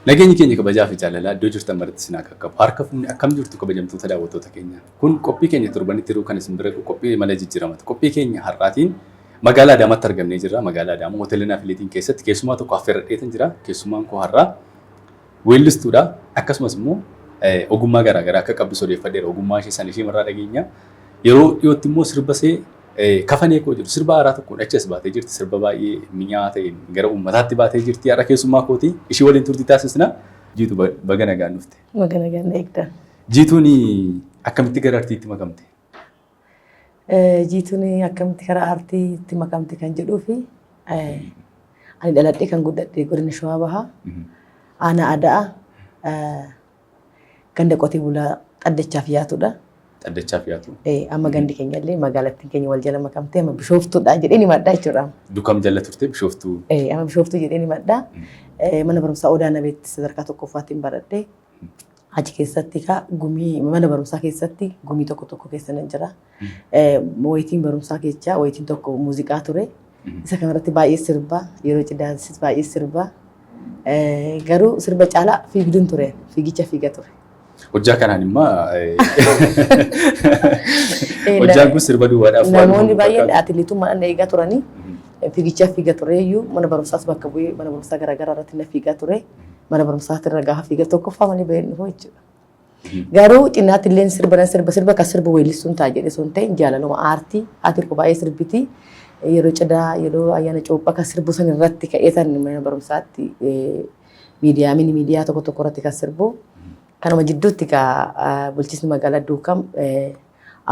Nageenyi keenya kabajaa fi jaalalaa iddoo jirtan maratti isin haa qaqqabu. Harka fuunni akkam jirtu, kabajamtoota daawwattoota keenya? Kun qophii keenya torbanitti yeroo kan isin bira gahu qophii mala jijjiiramati. Qophii keenya har'aatiin magaalaa Adaamaatti argamnee jirra. Magaalaa Adaamaa hoteela Naafileetiin keessatti keessumaa tokko affeerradheetan jira. Keessumaan koo har'aa weellistuudha. Akkasumas immoo ogummaa garaagaraa akka qabdu odeeffadheera. Ogummaa ishee sana ishee irraa dhageenya. Yeroo dhiyootti immoo sirba ishee Kafanee koo jedhu sirba haaraa tokkoon achi as baatee jirti. Sirba baay'ee mi'aa ta'een gara uummataatti baatee jirti. Har'a keessummaa kooti. Ishii waliin turtii taasisna. Jiitu, baga nagaan dhufte. Baga nagaan eegdan. Jiituun akkamitti gara artiitti makamte? Jiituun akkamitti gara aartiitti makamte kan jedhuu fi ani dhaladhee kan guddadhe godina Shawaa Bahaa, aanaa Ada'a, ganda qotee bulaa Xaddachaaf yaatudha. Xaddachaaf yaatu. Amma gandi keenya illee magaalattiin keenya wal jala makamtee amma Bishooftuudha jedheen himadha jechuudha. Dukam jala turte Bishooftuu. Amma Bishooftuu jedheen himadha. Mana barumsaa Odaa Nabeetti sadarkaa tokkoffaatti baradhe. Achi keessatti kaa gumii mana barumsaa keessatti gumii tokko tokko keessa nan jira. Wayitiin barumsaa keessaa wayitiin tokko muuziqaa ture. Isa kanarratti baay'ee sirba, yeroo cidhaas baay'ee sirba. Garuu sirba caalaa fiigduun ture, fiigicha fiiga ture. Hojjaa kanaan immoo hojjaan kun sirba duwwaadhaaf waan Namoonni baay'een atileetummaadhaan na eegaa turanii, fiigicha fiiga ture iyyuu, mana barumsaas bakka bu'ee mana barumsaa garaagaraa irratti na fiigaa ture. Mana barumsaatti irra gaafa fiiga tokkoffaa malee baheen dhufu jechuudha. Garuu cinnaatti illee sirba nan sirba, sirba kan sirba weellistuun ta'a jedhee osoo hin ta'in, jaalaluma aartii, haati koo baay'ee sirbiti. Yeroo cidhaa, yeroo ayyaana cuuphaa kan sirbu san irratti ka'ee san mana barumsaatti miidiyaa mini miidiyaa tokko tokko irratti kan sirbu. Kanuma jidduutti gaa bulchiinsi magaalaa Duukam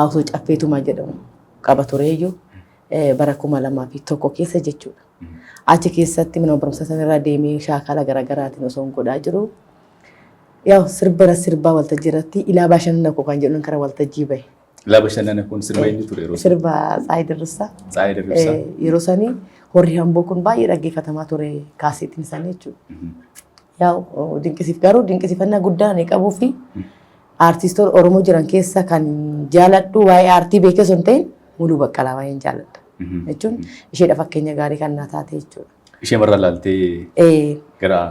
Awusoo Caffeetumaa jedhamu qaba tureeyyuu bara 2001 keessa jechuudha. Achi keessatti mana barumsaa sanarraa deemee shaakala garaagaraatiin osoo hin godhaa jiru. Yaa sirba sirbaa waltajjii irratti "Ilaa bashannana koo" kan jedhuun kara waltajjii bahe. Ilaa bashannana kun sirba eenyu ture yeroo sana? Sirba Tsaayii Dirrisaa. Tsaayii Dirrisaa. Yeroo sanii horri hamboo kun baay'ee dhaggeeffatamaa ture, kaaseetiin isaanii jechuudha. Yaa dinqisiif garuu dinqisiifannaa guddaa ani qabuu fi aartistoota Oromoo jiran keessa kan jaaladhu, waa'ee aartii beekee osoo hin ta'in, Muluu Baqqalaa baay'een jaaladha. Jechuun isheedha fakkeenya gaarii kan naa taate jechuudha. Ishee marra laaltee gara.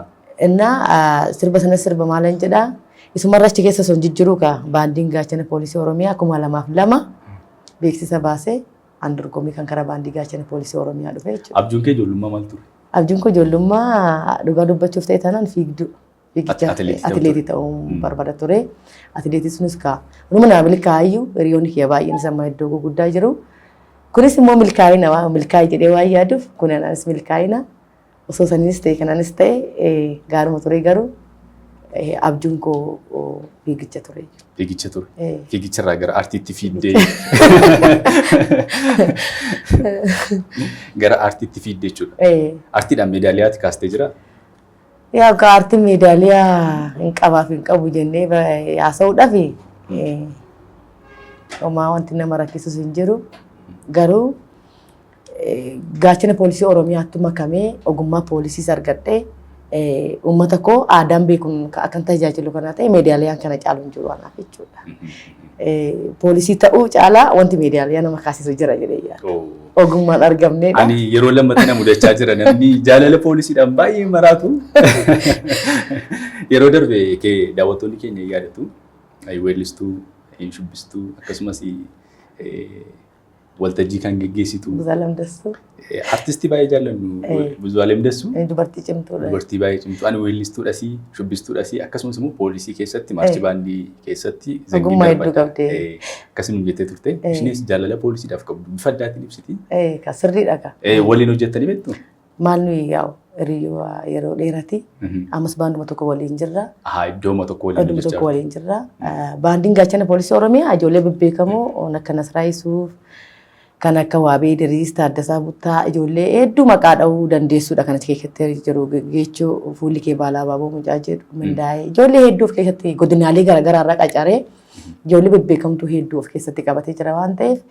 Innaa sirba sana sirba maalan jedhaa, isumarra achi keessa osoo hin jijjiiruu kaa baandiin Gaachana Poolisii Oromiyaa 2002 beeksisa baasee an dorgommii kan karaa baandii Gaachana Poolisii Oromiyaa dhufe jechuudha. Abjuun kee ijoollummaa maal ture? Abjuun koo ijoollummaa dhugaa dubbachuuf ta'e taanaan fiigduu. Fiigicha Atileetii ta'uu atileetii ta'uun barbaada ture. Atileetii sunis kaa hunduma naa milkaa'ayyuu, hiriyoonni kiyya baay'een isa amma iddoo gurguddaa jiru. Kunis immoo milkaa'ina, waan milkaa'e jedhee waan yaaduuf kun anaanis milkaa'ina. Osoo saniinis ta'e kanaanis ta'e gaaruma ture, garuu abjuun koo fiigicha ture. Fiigicha ture. Fiigicha irraa gara aartiitti fiiddee, gara aartiitti fiiddee jechuudha. Aartiidhaan meedaaliyaati kaastee jira. Yaa akka aartiin meedaaliyaa hin qabaaf hin qabu jennee haasa'uudhaaf homaa wanti nama rakkisus hin jiru. Garuu Gaachana Poolisii Oromiyaatti makamee ogummaa poolisiis argadhee uummata koo aadaan beekuun akkan tajaajilu kana ta'e meedaaliyaan kana caalu hin jiru anaaf jechuudha. Poolisii ta'uu caalaa wanti meedaaliyaa nama kaasisu jira jedhee yaada. Ogummaan argamneedha. Ani yeroo lammata na mudachaa jira, namni jaalala poolisiidhaan baay'ee maraatu. Yeroo darbe kee daawwattoonni keenya hin yaadatu. Weellistuu, hin shubbistuu, akkasumas waltajjii kan geggeessitu. Buzaalem Dassuu. Artistii baay'ee jaallannu Buzaalem Dassuu. Dubartii cimtuudha. Dubartii baay'ee cimtuu. Ani weellistuudhas, shubbistuudhas, akkasumas immoo poolisii keessatti maarchi baandii keessatti zangii Ogummaa hedduu darbadha. qabdi. Akkasuma jettee turte. Isheenis jaalala poolisiidhaaf qabdu bifa addaatiin ibsiti. Ka sirriidha ka. Waliin hojjettanii beektu? Maal nuyi yaa'u hiriyyoo yeroo dheerati. Ammas baanduma tokko waliin jirra. Ahaa, iddooma tokko waliin Iddooma tokko waliin jirra. Baandiin Gaachana Poolisii Oromiyaa ijoollee bebbeekamoo akka Nasraa Yusuuf, kan akka Waabee Idriis, Taaddasaa Buttaa, ijoollee hedduu maqaa dha'uu dandeessuudha kan achi keessatti jiru. Geechoo fuulli kee baala abaaboo mucaa jedhu mindaa'ee ijoollee hedduu of keessatti godinaalee garaagaraa irraa qacaree ijoollee bebbeekamtuu hedduu of keessatti qabatee jira waan ta'eef,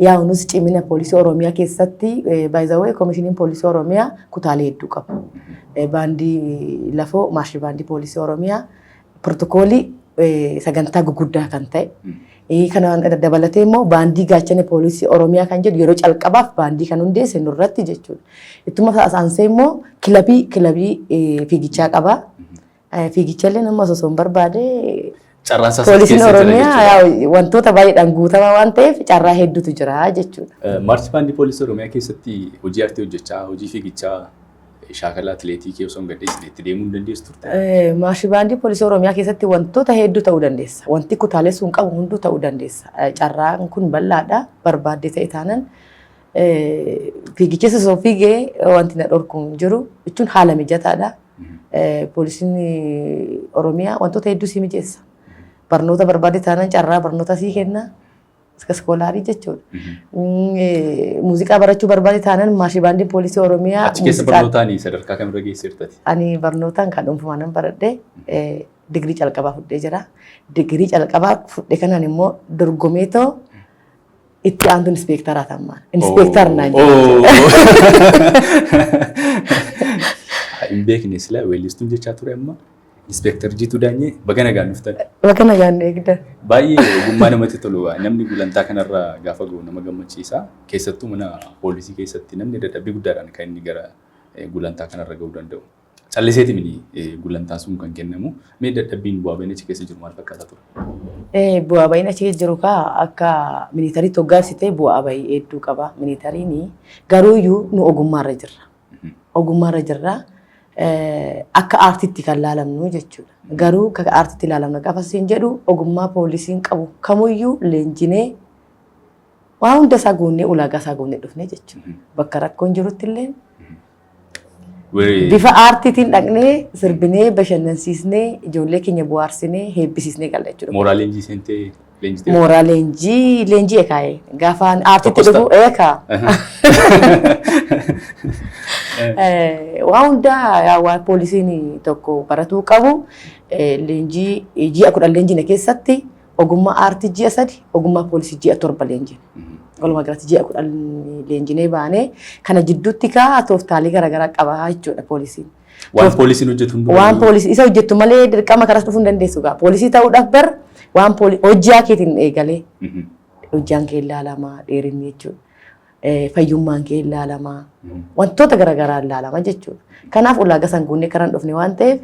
yaa nus cimina poolisii Oromiyaa keessatti, by the way, koomishiniin poolisii Oromiyaa kutaalee hedduu qaba. Baandii lafoo, maarshii baandii poolisii Oromiyaa pirootokoolii sagantaa guguddaa kan ta'e. Kana dabalatee immoo baandii Gaachana Poolisii Oromiyaa kan jedhu yeroo calqabaaf baandii kan hundeesse nurratti jechuudha. Ittuma aansee immoo kilabii fiigichaa qaba. Fiigichallee nama osoo hin barbaade Carraan isaa poolisiin keessa jira Oromiyaa jechuudha. Yaa wantoota baay'eedhaan guutamaa waan ta'eef carraa hedduutu jira jechuudha. Maarchi baandii poolisii Oromiyaa keessatti hojii aartii hojjechaa, hojii fiigichaa, shaakala atileetii kee osoo hin gadhiisne itti deemuu hin dandeessu turte? Maarshi baandii poolisii Oromiyaa keessatti wantoota hedduu ta'uu dandeessa. Wanti kutaalee sun qabu hunduu ta'uu dandeessa. Carraan kun bal'aadha. Barbaaddee ta'e taanan fiigichis osoo fiigee wanti na dhorku hin jiru jechuun haala mijataadha. Poolisiin Oromiyaa wantoota hedduu si mijeessa. Barnoota barbaadde taanaan carraa barnoota sii kenna. Akka iskoolaarii jechuudha. Muuziqaa barachuu barbaadde taanaan maarshi baandiin poolisii Oromiyaa. Achi keessa barnootaan sadarkaa kamirra geesseertati? Ani barnootaan kan dhuunfumaan nan baradhe, digirii calqabaa fudhee jira. Digirii calqabaa fudhe kanaan immoo dorgomeetoo itti aantuun inspeektaraa ta'ammaan. Inspeektar naan jedhu. Hin beekne sila weellistuun jechaa ture, amma Inspeektar Jiituu Daanyee, baga nagaan dhuftan. Baga nagaan nu eegdan. Baay'ee ogummaa namatti tolu. Namni gulantaa kanarra gaafa ga'u nama gammachiisa. Keessattuu mana poolisii keessatti namni dadhabbii guddaadhaan kan inni gara gulantaa kanarra ga'uu danda'u. Calliseeti mini gulantaan sun kan kennamu. Mee dadhabbiin bu'aa bahiin achi keessa jiru maal fakkaata ture? Bu'aa bahiin achi keessa jiru kaa akka militariitti hoggaa ibsite bu'aa bahii hedduu qaba. Militariin garuuyyuu nu ogummaarra jirra. Ogummaarra jirra. Akka aartiitti kan laalamnu jechuudha. Garuu akka aartiitti ilaalamna gaafa siin jedhu, ogummaa poolisiin qabu kamuyyuu leenjinee, waa hunda isaa guunnee, ulaagaa isaa guunnee dhufne jechuudha. Bakka rakkoon jirutti illee bifa aartiitiin dhaqnee sirbinee, bashannansiisnee, ijoollee keenya bohaarsinee, heebbisiisnee galla jechuudha. Mooraa leenjii seentee leenjitee? Mooraa leenjii leenjii eekaa'ee gaafa aartiitti Tokkos dhufu eekaa. Waa hundaa yaa waan poolisiin tokko baratuu qabu leenjii ji'a 10 leenjine keessatti ogummaa aartii ji'a 3, ogummaa poolisii ji'a 7 leenjine. Walumaa galatti ji'a 10 leenjinee baanee kana jidduutti kaa tooftaalee garaagaraa qaba jechuudha poolisiin. Waan poolisiin hojjetu hunduu. Waan poolisii isa hojjettu malee dirqama karas dhufuu hin dandeessu gaa. Poolisii ta'uudhaaf bar waan hojjaa keetiin eegalee hojjaan kee ilaalamaa, dheerinni jechuudha. Fayyummaan kee ilaalamaa, wantoota garaagaraa ilaalama jechuudha. Kanaaf ulaagaa san guunnee karaan dhufne waan ta'eef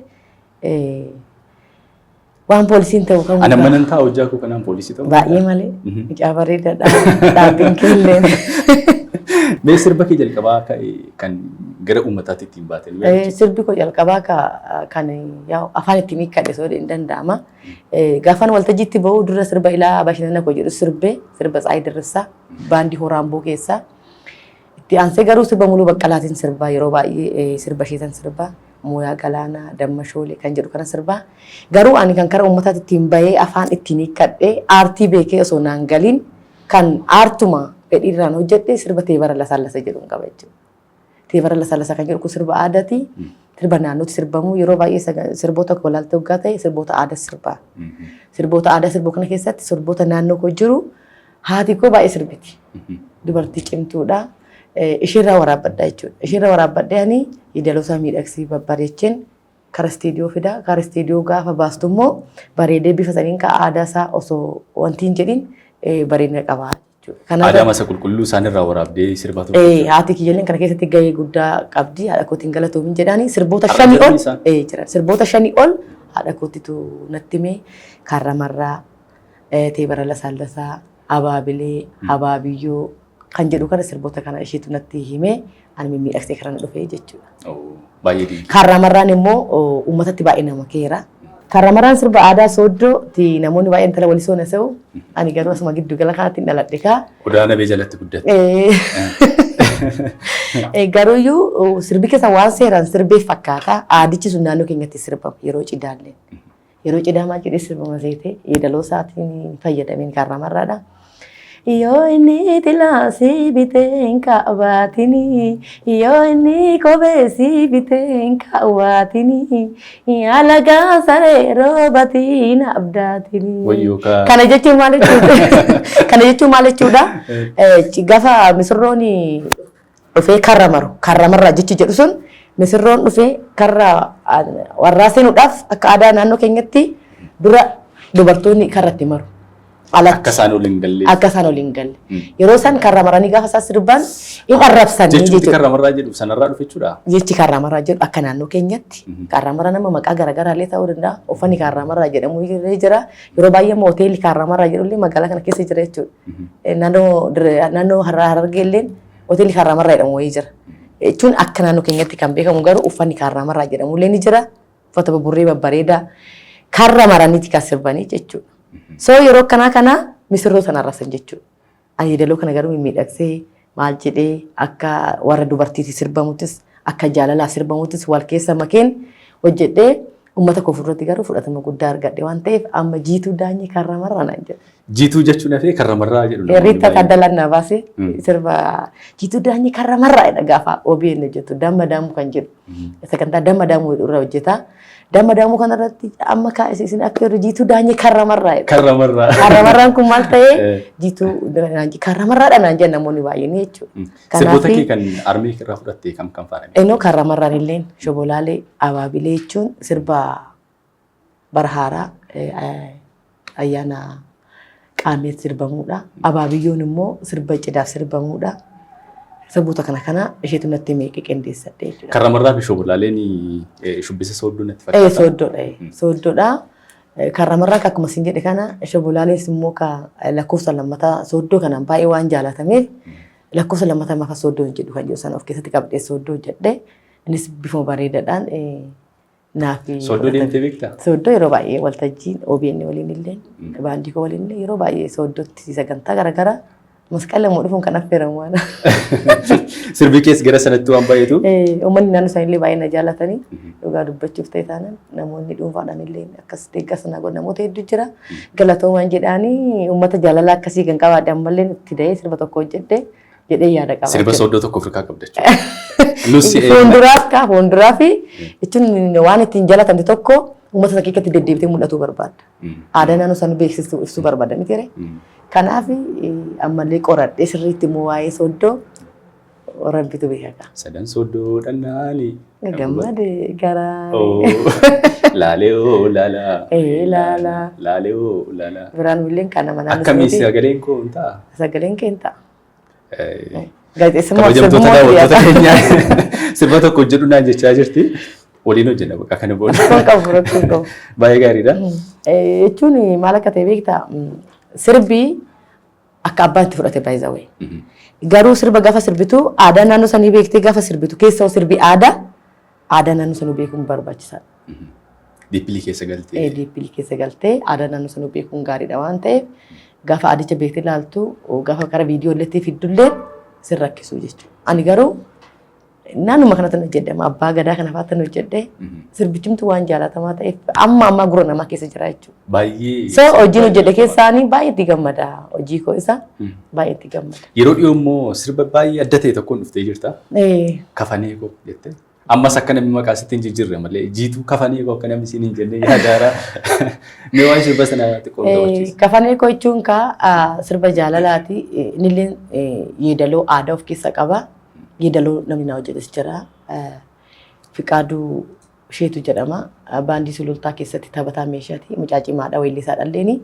waan poolisiin ta'u kan Ana manan ta'a hojjaa koo kanaan poolisii ta'u. Baay'ee malee mucaa bareedaadha, dhaabbiin kee illee. Mee sirba kee jalqabaa kan gara uummataatti ittiin baate ni yaadachiisa? Sirbi koo jalqabaa kan afaan ittiin hiikkadhe soo hin danda'ama. Gaafan waltajjiitti ba'u dura sirba Ilaa Bashannana koo jedhu sirbee, sirba Tsaayii Dirribsaa baandii Horaamboo keessaa. Itti aansee garuu sirba Muluu Baqqalaatiin sirbaa, yeroo baay'ee sirba isheetan sirbaa. Mooyaa Galaanaa, Damma Shoolee kan jedhu kana sirbaa. Garuu ani kan kara uummataatti ittiin bahee afaan ittiin hiikkadhee aartii beekee osoo naan galiin kan aartuma fedhiirraan hojjedhe sirba Teebara Lasaallasa jedhuun qaba jechuudha. Teebara Lasaallasa kan jedhu kun sirba aadaati. Sirba naannootti sirbamu, yeroo baay'ee sirboota koo ilaalte waggaa ta'e sirboota aadaa sirbaa. Sirboota aadaa sirbuu kana keessatti sirboota naannoo koo jiru, haati koo baay'ee sirbiti. Dubartii cimtuudha. Isheerraa waraabbadha jechuudha. Isheerraa waraabbadhee ani yeedaloo isaa miidhagsii babbareecheen kara istiidiyoo fida. Kara istiidiyoo gaafa baastu immoo bareedee bifa saniin ka aadaa isaa osoo wanti hin jedhin bareedina qaba jechuudha. Kanaaf Aadaa masa qulqulluu isaanirraa waraabdee sirbaa turte jechuudha. Haati kiyyalleen kana keessatti gahee guddaa qabdi. Haadha kootiin galatoomin jedhaani sirboota Har'a shanii jiran ol isaan? Jiran. Sirboota shanii ol haadha kootitu natti hime. Kaarramarraa, Teebara Lasaallasaa, Abaabilee, Abaabiyyoo kan jedhu kana, sirboota kana isheetu natti hime, ani mimmiidhagsee karana dhufe jechuudha. Oh, baay'ee dinqii. Kaarramarraan immoo uummatatti baay'ee nama keera. Kaarramarraan sirba aadaa Sooddooti, namoonni baay'een intala walisoo na se'u. Ani garuu asuma giddu gala kanatti hin dhaladhe kaa. Odaa Nabee jalatti guddatte. Garuuyyuu sirbi keessa waan seeraan sirbee fakkaata. Aadichi sun naannoo keenyatti sirbama yeroo cidaallee. Yeroo cidhaa maal jedhee sirbama seete, yeedaloo isaatiin fayyadameen kaarramarraadha. Yoo inni tilaa si bitee hin kaawwatini, yoo inni kophee si bitee hin kaawwatini, alagaa saree roobatiin abdaatini. Wayyoo kaa. Kana jechuun maal jechuudha? Kana jechuun maal jechuudha? Gaafa misirroon dhufee karra maru, karra marraa jechi jedhu sun, misirroon dhufee karra warraa seenuudhaaf akka aadaa naannoo keenyatti dura dubartoonni karra itti maru. Alatti. Akka isaan ol hin galle. Akka isaan ol hin galle. Yeroo isaan karra maranii gaafa isaan sirban hin arrabsanii Jechuutti jechuudha. Karra marraa jedhu sanarraa dhufe jechuudha. Jechi karra maraa jedhu akka naannoo keenyatti karra maraa nama maqaa garaagaraa illee ta'uu danda'a. Uffanni karra maraa jedhamu illee jira. Yeroo baay'ee immoo hoteelli karra maraa jedhu illee magaalaa kana keessa jira jechuudha. Naannoo Harargee illee hoteelli karra maraa jedhamu wayii jira. Jechuun akka naannoo keenyatti kan beekamu garuu uffanni karra maraa jedhamu illee ni jira. Uffata buburree babbareedaa karra maraniiti kan sirbanii jechuudha. So yeroo akkanaa kana misirroo sana arrabsan jechuudha. Ani yeedaloo kana garuu mimmiidhagsee maal jedhee akka warra dubartiiti sirbamuttis akka jaalalaaf sirbamuttis wal keessa makeen hojjedhee uummata koo fuulduratti garuu fudhatama guddaa argadhe waan ta'eef amma Jiituu Daanyee Karra Marraa naan jedha. Jiituu jechuun hafee Karra Marraa jedhu namoonni Riitta baay'een. Taaddalaan na baase sirba Jiituu Daanyee Karra Marraa jedha gaafa OBN hojjetu Damma Daamuu kan jedhu. Sagantaa Damma Daamuu jedhu irra hojjeta. Damma Daamuu kanarratti amma kaa'e isin akka jedhu Jiituu Daanyee Karra Marraa jedha. Karra Marraa. Karra Marraan kun maal ta'ee Jiituu Karra Marraadha naan jedhan namoonni baay'een jechuudha. Sirboota kee kan armee irraa fudhatte kam kam fa'aadha? Innoo Karra Marraan illeen Shobolaalee Abaabilee jechuun sirba bara haaraa ayyaana Qaameet sirbamuudha. Abaabiyyoon immoo sirba cidhaaf sirbamuudha. Sirboota kana kana isheetu natti himee qindeessadhe jechuudha. Karra Marraa fi Shobolaaleen shubbisa Sooddoo natti fakkaata. Sooddoodha. Sooddoodha. Karra Marraa akkuma isin jedhe kana, Shobolaalees immoo ka lakkoofsa lammataa Sooddoo kanaan baay'ee waan jaalatameef lakkoofsa lammataa mafa Sooddoo jedhu kan jedhu sana of keessatti qabdee Sooddoo jedhe. Innis bifuma bareedaadhaan naaf Sooddoo deemtee beektaa? Sooddoo yeroo baay'ee waltajjiin OBN waliin illee, baandii koo waliin illee yeroo baay'ee Sooddootti sagantaa garaagaraa masqala immoo dhufuun kan affeeramu waan. Sirbi kees gara sanatti waan baay'atu. Uummanni naannoo isaanii illee baay'ee na jaalatanii, dhugaa dubbachuuf ta'e taanaan namoonni dhuunfaadhaan illee akkas deeggarsa na godhan namoota hedduu jira. Galatoomaan jedhaanii uummata jaalala akkasii kan qabaadhe ammallee itti da'ee sirba tokko hojjedhe jedhee yaada qaba. Sirba Sooddoo tokko Afrikaa qabda jechuudha. Nus si eegna. Fuulduraaf kaa fuulduraaf jechuun waan ittiin jaalatamte tokko uummata sana keessatti deddeebitee mul'atuu barbaadda. Aadaa naannoo sana beeksisuu ibsuu barbaadda miti ree. Kanaaf ammallee qoradhee sirriitti immoo waa'ee Sooddoo Rabbitu beeka kaa. Sadan Sooddoo dhannaani. Gammade garaa. Laalee oo laalaa. Ee laalaa. Laalee oo laalaa. Biraan illee kan nama naannoo Akkamii saniiti. sagaleen koo hin ta'a? Sagaleen kee hin ta'a. Gaazexeessummaa Kabajamtoota sirbummaa daawwattoota dhiyaata. keenya, sirba tokko hojjedhu naan jechaa jirti. Waliin hojjenna bakka kana booda. Rakkoon qabu, rakkoon qabu. Baay'ee gaariidha. Jechuun maal akka ta'e beektaa? Sirbi akka abbaan itti fudhate baay'ee. Garuu sirba gaafa sirbitu aadaa naannoo sanii beektee gaafa sirbitu, keessaa sirbi aadaa aadaa naannoo sanii beekuun barbaachisaadha. Deeply keessa galtee. Deeply keessa galtee aadaa naannoo sanii beekuun gaariidha waan ta'eef gaafa aadicha beektee ilaaltu gaafa karaa viidiyoo illee fiddullee sin rakkisu jechuudha. Ani garuu naannuma kanatti hojjedhe, abbaa gadaa kana fa'aatti hojjedhe, sirbichumtu waan jaalatamaa ta'eef amma ammaa gurra namaa keessa jira jechuudha. Baay'ee. So hojiin hojjedhe keessaanii baay'ee itti gammada. Hojii koo isa baay'ee itti gammada. Yeroo dhiyoo immoo sirba baay'ee adda ta'e tokkoon dhuftee jirta. Kafanee koo jettee. Ammas akka namni maqaa sitti hin jijjiirre malee Jiituu Kafanee koo akka namni siin hin jenne yaadaara. Mee waan sirba sana xiqqoo nu daawwachiisi. Kafanee koo jechuun kaa sirba jaalalaati. Innillee yeedaloo aadaa of keessa qaba. Yeedaloo namni naa hojjetes jira. Fiqaaduu Isheetu jedhama. Baandii Sulultaa keessatti taphataa meeshaati. Mucaa cimaadha, weellisaadha illeeni.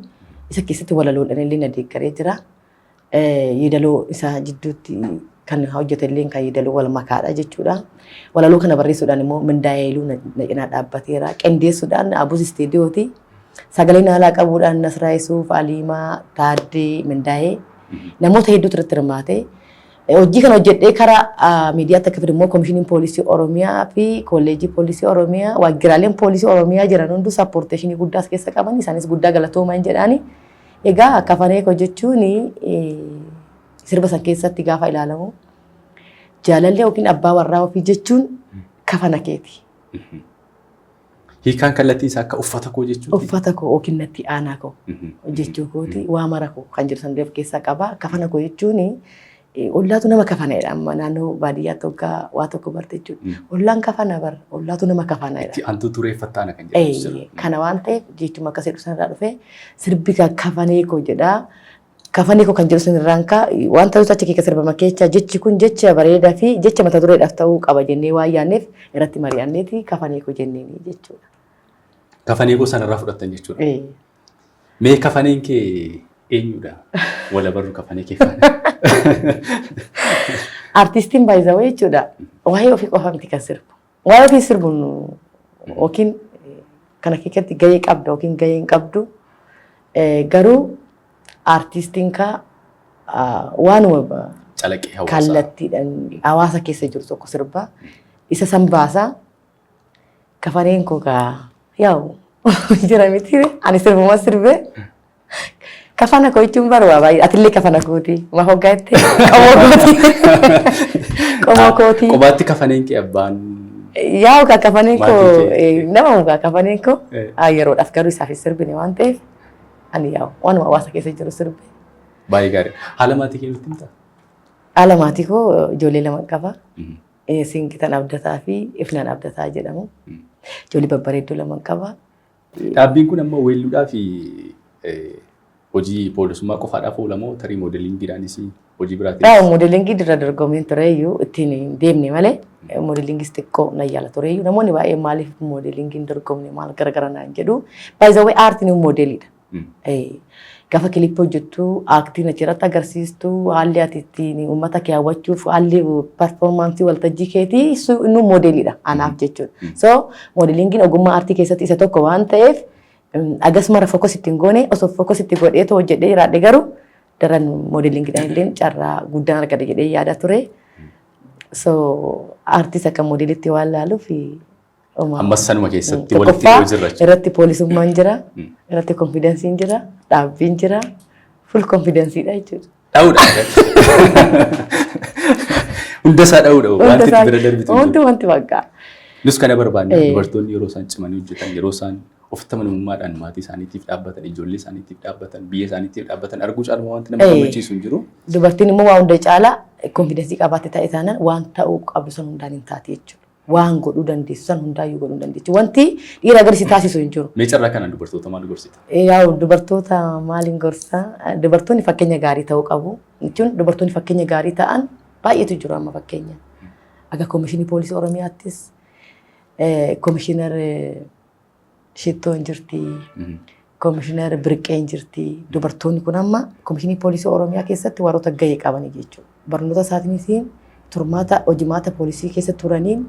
Isa keessatti walaloodhaan illee na deeggaree jira. Yeedaloo isaa jidduutti kan hojjete illee kan yeedaloo wal makaadha jechuudha. Walaloo kana barreessuudhaan immoo Mindaa'ee na cinaa dhaabbateera. Qindeessuudhaan Abuus Isteediyooti. Sagalee naalaa qabuudhaan Nasraa Yusuuf, Aliimaa, Taaddee, Mindaa'ee namoota hedduutu irratti hirmaate. Hojii kana hojjedhee karaa miidiyaatti akka fidu immoo Komishiniin Poolisii Oromiyaa fi Kolleejjii Poolisii Oromiyaa, waajjiraaleen poolisii Oromiyaa jiran hunduu supportation guddaa as keessa qaban, isaanis guddaa galatooman jedhaani. Egaa Kafanee koo jechuun sirba san keessatti gaafa ilaalamu jaalallee yookiin abbaa warraa ofii jechuun kafana keeti. Hiikaan kallattii isaa akka uffata koo jechuuti. Uffata koo yookiin natti aanaa koo jechuu kooti, waa mara koo kan jedhu san of keessaa qaba. Kafana koo jechuun ollaatu nama kafanedha, amma naannoo baadiyyaatti hoggaa waa tokko barte jechuudha. Ollaan kafana bara, ollaatu nama kafanedha. Itti aantuu tureeffattaana kan jedhamu jira. Kana waan ta'eef jechuma akkas jedhu sanarraa dhufee sirbi Kafanee koo jedha. Kafanee koo kan jedhu sanirraan kaa waan ta'us achi keessa sirbama keessa jechi kun jecha bareedaa fi jecha mata dureedhaaf ta'uu qaba jennee waan yaadneef irratti mari'anneeti Kafanee koo jenneeni jechuudha. Kafanee koo sanarraa fudhattan jechuudha. Mee kafaneen kee Eenyudha? Wala barru kafanee kee faana. Artistiin baay'izawee jechuudha. Waa'ee ofii qofa miti kan sirbu. Waa'ee ofii sirbuun yookiin kana keessatti gahee qabda yookiin gahee hin qabdu. Garuu artistiin kaa waanuma Calaqqee hawaasaa. Kallattiidhaan hawaasa keessa jiru tokko sirba. Isa san baasaa. Kafaneen koo kaa yaa'u jira miti, ani sirbuma sirbee. Kafana koo jechuun barbaada baay'ee. Atillee kafana kooti. Ma hoggaa jettee qomoo kooti. Qomoo kooti. Qobaatti kafaneen kee abbaan. Yaa'u kaa kafaneen koo Maatii kee. Nama kaa kafaneen koo yeroodhaaf garuu isaaf hin sirbine waan ta'eef, ani yaa'u waanuma hawaasa keessa jiru sirbe. Baay'ee gaarii. Haala maatii kee nutti himtaa? Haala maatii koo, ijoollee lama qaba. Siinqitan Abdataa fi Ifnaan Abdataa jedhamu. Ijoollee babbareedduu lama qaba. Dhaabbiin kun amma weelluudhaa fi hojii poolisummaa qofaadhaaf oola moo tarii moodelingiidhaanis hojii biraatiin? Yaa'u, moodelingii dirra dorgomeen tureyyuu ittiin hin deemne malee, moodelingis xiqqoo na yaala tureyyuu. Namoonni baay'een maaliif moodelingiin dorgomne, maal garagara naan jedhu. Baay'ee aartiin moodeliidha. Gaafa kilippii hojjettu, aaktiin achirratti agarsiistu, haalli ati ittiin uummata kee hawwachuuf, haalli performance waltajjii keetii inni moodeliidha anaaf jechuudha. So moodelingiin ogummaa aartii keessatti isa tokko waan ta'eef, agas mara focus ittiin goone. Osoo focus itti godheetu hojjedhee jiraadhe garuu, daran moodelingiidhaan illee carraa guddaan argata jedhee yaada ture. So aartiis akka moodelitti waan laaluuf Ammas sanuma keessatti walitti Tokkoffaa dhiyoo jirra jechuudha. Irratti poolisummaan jira, irratti confidenceiin jira, dhaabbiin jira, full confidenceiidha jechuudha. Dha'uudha. Hunda isaa dha'uudha. Wanti itti bira darbitu hin Wanti jiru. Wanti bakka. Nus kana barbaanne. Dubartoonni yeroo isaan cimanii hojjetan, yeroo isaan ofitti amanamummaadhaan maatii isaaniitiif dhaabbatan, ijoollee isaaniitiif dhaabbatan, biyya isaaniitiif dhaabbatan arguu caalmaa wanti nama gammachiisu hin jiru. Dubartiin immoo waa hunda caalaa confidence qabaatte ta'e taanaan, waan ta'uu qabdu san hundaan hin taate jechuudha. Waan godhuu dandeessu san hundaayyuu godhuu dandeessu. Wanti dhiira gadi si taasisu hin jiru. Mee carraa kanaan dubartoota maal gorsita? Yaa'u, dubartoota maaliin gorsa? Dubartoonni fakkeenya gaarii ta'uu qabu. Jechuun dubartoonni fakkeenya gaarii ta'an baay'eetu jiru amma fakkeenya. Akka Koomishinii Poolisii Oromiyaattis Koomishinar Shittoon jirti. Koomishinar Birqeen jirti. Dubartoonni kun amma Koomishinii Poolisii Oromiyaa keessatti warroota gahee qabanii jechuudha. Barnoota isaatiinis turmaata hojimaata poolisii keessa turaniin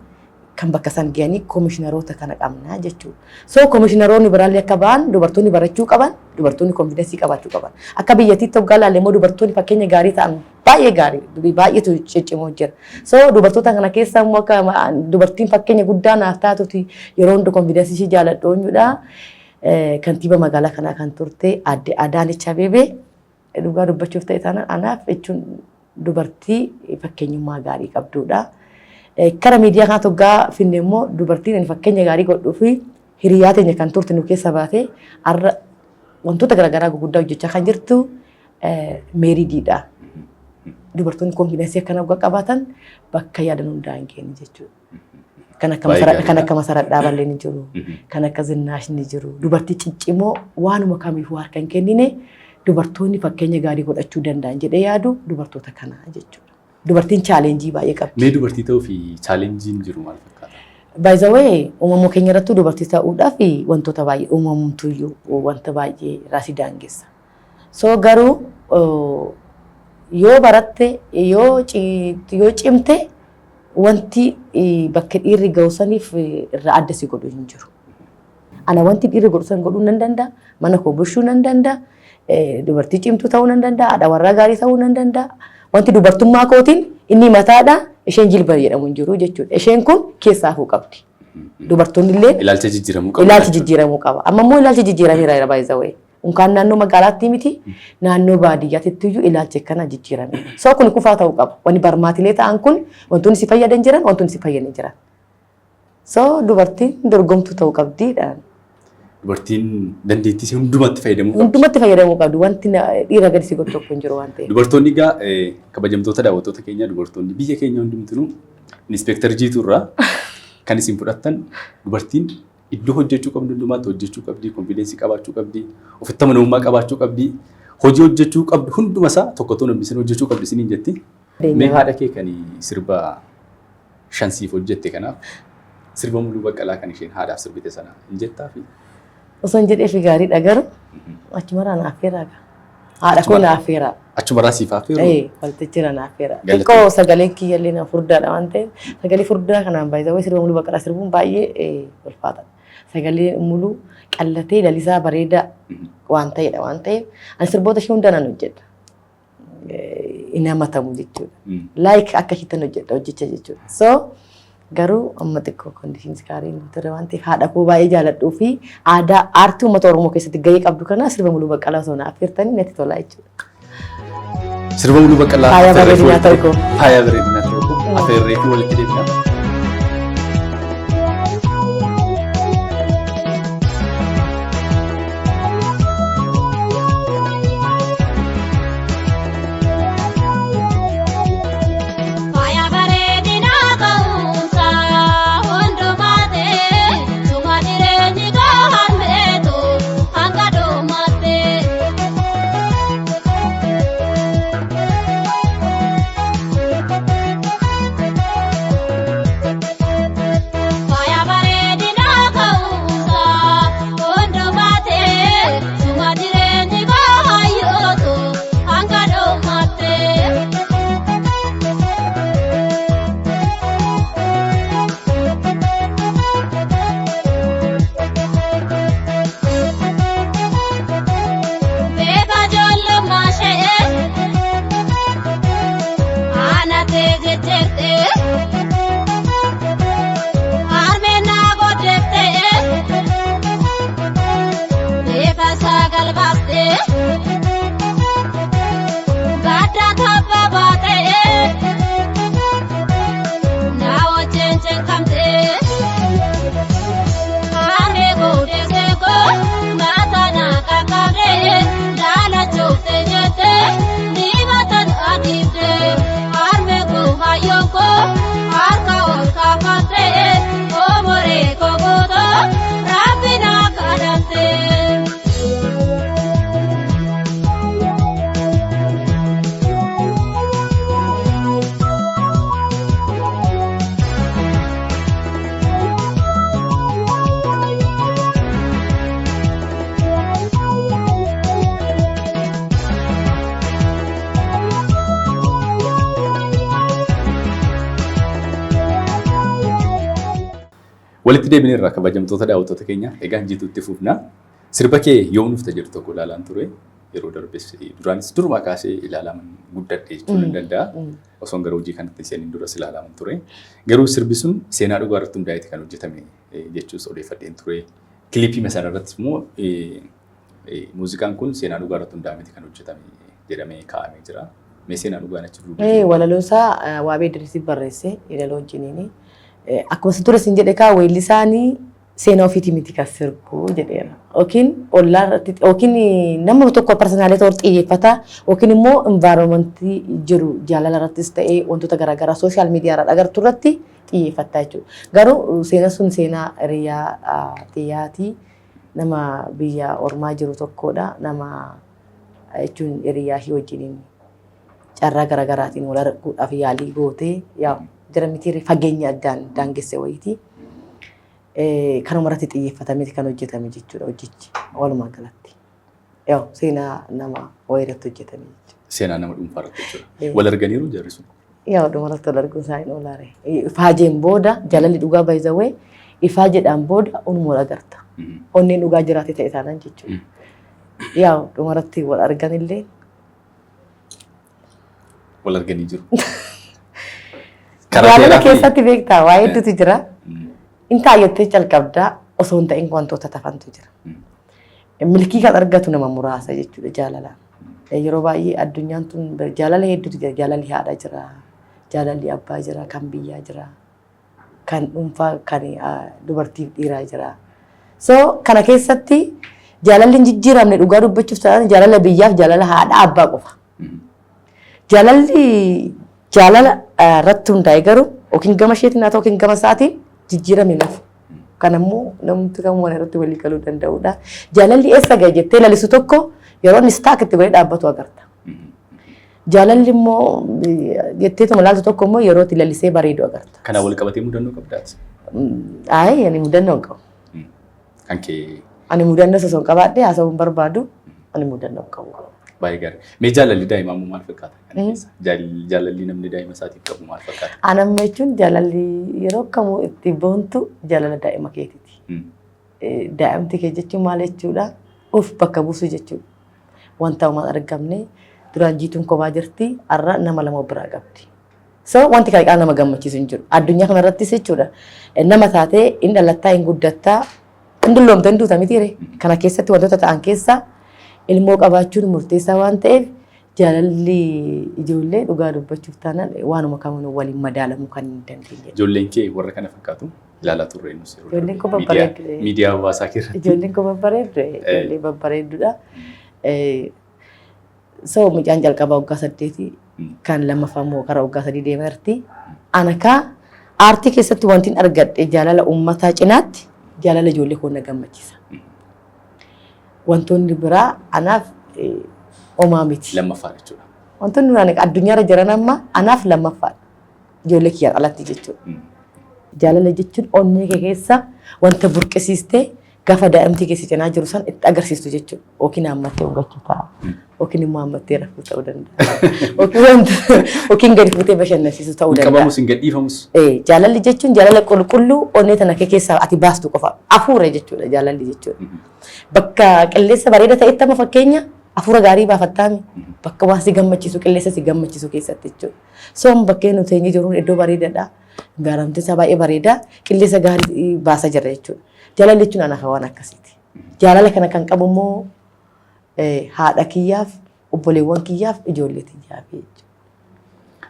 kan bakka isaan gahanii koomishinaroota kana qabna jechuudha. So koomishinaroonni biraallee akka ba'an dubartoonni barachuu qaban, dubartoonni confidence qabaachuu qaban. Akka biyyattiitti hoggaa ilaalle immoo, dubartoonni fakkeenya gaarii ta'an baay'ee gaarii baay'eetu ciccimoo jira. So dubartoota kana keessa immoo akka dubartiin fakkeenya guddaa naaf taatuti yeroo hundi confidence ishee jaaladhu eenyudha? Kantiiba magaalaa kanaa kan turte Aadde Adaanech Abeebee, dhugaa dubbachuuf ta'e taanaan, anaaf jechuun dubartii fakkeenyummaa gaarii qabdudha. Kara miidiyaa kana hoggaa finne immoo, dubartiin ani fakkeenya gaarii godhuu fi hiriyaa teenya kan turte nu keessa baate, har'a wantoota garaagaraa gurguddaa hojjechaa kan jirtu Meeridiidha. Dubartoonni confidence akkana hoggaa qabaatan bakka yaadan hundaa hin geenye jechuudha. Kan akka Baay'ee kan akka Masarat Dhaaballee ni jiru. Kan akka Zinnaash ni jiru. Dubartii ciccimoo waanuma kamiifuu harka hin kennine, dubartoonni fakkeenya gaarii godhachuu danda'an jedhee yaadu dubartoota kanaa jechuudha. Dubartiin challenge baay'ee qabdi. Mee dubartii ta'uu fi challengeiin jiru maal fakkaata? By the way, uumamuu keenya irrattuu dubartii ta'uudhaaf wantoota baay'ee uumamtuyyuu wanta baay'ee raasii daangessa. So garuu yoo baratte, yoo cimte, wanti bakka dhiirri ga'u saniif irraa adda si godhu hin jiru. Ana wanti dhiirri godhu san godhuu nan danda'a, mana koo bulchuu nan danda'a, dubartii cimtuu ta'uu nan danda'a, haadha warraa gaarii ta'uu nan danda'a. Wanti dubartummaa kootiin inni mataadha, isheen jilba jedhamu hin jiru jechuudha. Isheen kun keessaa hafuu qabdi. Dubartoonni illee Ilaalcha jijjiiramuu qaba. Ilaalchi jijjiiramuu qaba. Amma immoo ilaalchi jijjiirameera baay'ee. Unkaan naannoo magaalaatti miti, naannoo baadiyyaatti iyyuu ilaalchi akkana jijjiirame. So kun kufaa ta'uu qaba. Wanni barmaatilee ta'an kun, wantoonni si fayyadan jiran, wantoonni si fayyadan jiran. So dubartiin dorgomtuu ta'uu qabdiidha. Dubartiin dandeettii ishee hundumatti fayyadamuu qabdi. Hundumatti fayyadamuu qabdi. Wanti dhiira gadi si godhu tokko hin jiru waan ta'eef. Dubartoonni egaa, kabajamtoota daawwattoota keenya, dubartoonni biyya keenya hundumtinuu Inspector Jiituu irraa kan isin fudhattan, dubartiin iddoo hojjechuu qabdu hundumaatti hojjechuu qabdi, confidence qabaachuu qabdi, ofitti amanamummaa qabaachuu qabdi, hojii hojjechuu qabdu hunduma isaa tokko tokko hambisanii hojjechuu qabdi isiniin jetti. Mee haadha kee kan sirba shansiif hojjette kanaaf sirba Muluu Baqqalaa kan isheen haadhaaf sirbite sana hin jettaa fi Osoo hin jedheefi gaariidha, garuu achumarraa naaf feeraa. Haadha koo naaf feera. Achumarraa siif affeeru. Ee, waltajjiirra naaf feera. Galatoomii. Xiqqoo sagaleen kiyyallee na furdaadha waan ta'eef sagalee furdaa kanaan baay'ee sirba Muluu Baqqalaa sirbuun baay'ee ulfaataadha. Sagalee Muluu qallatee lalisaa bareedaa waan ta'edha waan ta'eef ani sirboota ishee hunda nan hojjedha. Hin hamatamu jechuudha. Like akka isheettan hojjedha hojjecha jechuudha. So garuu amma xiqqoo conditions gaarii hin turre waan ta'eef haadha koo baay'ee jaaladhuu fi aadaa aartii uummata Oromoo keessatti gahee qabdu kana sirba Muluu Baqqalaa osoo na affeertanii natti tolaa jechuudha. Sirba Muluu Baqqalaa Faaya affeerree fi bareedinaa walitti ta'u koo. Faaya bareedinaa ta'u koo affeerree fi walitti deebina. Faaya bareedinaa ka'umsa hundumaate suma jireenyi koo harmeetu hanga dhumaatti. Faaya bareedinaa ka'umsa hundumaate suma jireenyi koo hayyootu hanga dhumaatti. Beeka ijoollummaa ishee aanatee jejjeertee harmeen naa godheeftee beeka sagal baastee gadda tabba baatee naa wajjin cinqamtee. Harmee guddisee koo maata naa qaqqabdee daalachuufte jettee dibatan adiiftee harmee koo hayyoon koo harka ol kaafattee omoree koo guutoo rabbi naa kadhattee. Walitti deebineerra, kabajamtoota daawwattoota keenya. Egaa jiituutti fufna. Sirba kee Yoom Dhufta jedhu tokko ilaalaan ture. Yeroo darbes duraanis durumaa kaasee ilaalaman guddadhe jechuun ni danda'a. Osoon gara hojii kanatti seeniin duras ilaalaman ture. Garuu sirbi sun seenaa dhugaa irratti hundaa'eeti kan hojjetame jechuus odeeffadheen ture. Kiliipii sana irrattis immoo muuziqaan kun seenaa dhugaa irratti hundaa'ameeti kan hojjetame jedhamee kaa'amee jira. Mee seenaa dhugaan achi duuba jiru? Walaloo isaa Waabee Idrisii barreesse yeedaloo wajjiniini. Akkuma isin ture isin jedhe kaa weellisaanii seenaa ofiitii miti kan sirbu jedheera. Yookiin ollaa irratti yookiin nama tokko personality ta'uu xiyyeeffata yookiin immoo environmentii jiru jaalala irrattis ta'ee wantoota garaagaraa social media irraa agartu irratti xiyyeeffatta jechuudha. Garuu seenaa sun seenaa hiriyaa xiyyaati. Nama biyya ormaa jiru tokkodha. Nama jechuun hiriyaa ishee wajjiniin carraa garaagaraatiin wal arguudhaaf yaalii gootee yaa jira miti fageenya addaan daangesse wayiiti. Kanuma irratti xiyyeeffatameeti kan hojjetame jechuudha hojichi walumaa galatti. Yaa seenaa nama wayii irratti hojjetame jechuudha. Seenaa nama dhuunfaa irratti jechuudha. Wal arganiiru jarri sun? Yaa dhumarratti wal arguun isaa hin oolaare. Ifaajeen booda jaalalli dhugaa baay'isawee ifaajeedhaan booda onuma wal agarta. Onneen dhugaa jiraate ta'e taanaan jechuudha. Yaa dhumarratti wal argan illee Wal arganii jiru. Jaalala keessatti beektaa waa hedduutu jira. In taayyattee calqabdaa osoo hin ta'in wantoota tafantu jira. Milkii kan argatu nama muraasa jechuudha jaalalaan. Yeroo baay'ee addunyaan tun jaalala hedduutu jira. Jaalalli haadha jira, jaalalli abbaa jira, kan biyyaa jira, kan dhuunfaa kan dubartiif dhiiraa jira. So kana keessatti jaalalli hin jijjiiramne dhugaa dubbachuuf ta'an jaalala biyyaaf jaalala haadha abbaa qofa. Jaalalli jaalala irratti hundaa'e garuu yookiin gama isheetiin haa ta'u yookiin gama isaatiin jijjiirame nafu. Kan ammoo namni kamuu waan irratti walii galuu danda'udha. Jaalalli eessa gahe jettee lalisu tokko yeroo inni stuck itti godhee dhaabbatu agarta. Jaalalli immoo jetteetuma laaltu tokko immoo yeroo itti lalisee bareedu agarta. Kanaan wal qabatee mudannoo qabdaati? Ayi, ani mudannoo hin qabu. Kan kee Ani mudannoo osoo hin qabaadhe haasa'uu hin barbaadu. Ani mudannoo hin qabu. Baay'ee gaarii. Mee jaalalli daa'imaa immoo maal fakkaata kana keessa? Jaalalli namni daa'ima isaatiif qabu maal fakkaata? Anamma jechuun jaalalli yeroo kamuu itti boontu jaalala daa'ima keetiiti. Daa'imti kee jechuun maal jechuudha? Of bakka buusuu jechuudha. Wanta uumaan argamne duraan Jiituun kophaa jirti, har'a nama lama of biraa qabdi. So wanti kana caalaa nama gammachiisu hin jiru. Addunyaa kanarrattis jechuudha. Nama taatee hin dhalattaa, hin guddattaa, hin dulloomta, hin duuta mitiire. Kana keessatti wantoota ta'an keessaa ilmoo qabaachuun murteessaa waan ta'eef, jaalalli ijoollee dhugaa dubbachuuf taanaan waanuma kamiinuu waliin madaalamuu kan hin dandeenyedha. Ijoolleen kee warra kana fakkaatu ilaalaa turre nus yeroo Ijoolleen koo darbe babbareeddu. Miidiyaa hawaasaa irratti. Ijoolleen koo babbareeddu. Ijoollee babbareedduudha. So mucaan jalqabaa waggaa 8, kan lammaffaa immoo karaa waggaa 3 deemaa jirti. Ana kaa aartii keessatti wanti hin argadhe jaalala uummataa cinaatti jaalala ijoollee koo na gammachiisa. Wantoonni biraa anaaf homaa miti. Lammaffaa jechuudha. Wantoonni biraan addunyaarra jiran amma anaaf lammaffaadha. Ijoollee kiyyaan alatti jechuudha. Jaalala jechuun onnee kee keessa wanta burqisiistee gaafa daa'imti keessa cinaa jiru san itti agarsiistu jechuudha. Yookiin haammattee hubachuu ta'a. Yookiin immoo haammattee rafuu ta'uu danda'a. Yookiin wanta yookiin gadi fuutee bashannansiisuu ta'uu Hin danda'a. qabamus, hin gadhiifamus. Jaalalli jechuun jaalala qulqulluu onnee tana kee keessaa ati baastu qofa. Hafuura jechuudha jaalalli jechuudha. Bakka qilleensa bareeda ta'etti amma fakkeenya hafuura gaarii baafattaami. Bakka waan si gammachiisu, qilleensa si gammachiisu keessatti jechuudha. So amma bakkee nuti teenyee jirru iddoo bareedaadha. Gaaramti isaa baay'ee bareeda. Qilleensa gaarii baasa jirra jechuudha. Jaalalli jechuun anaaf waan akkasiiti. Jaalala kana kan qabu immoo haadha kiyyaaf, obboleewwan kiyyaaf, ijoollee kiyyaaf jechuudha.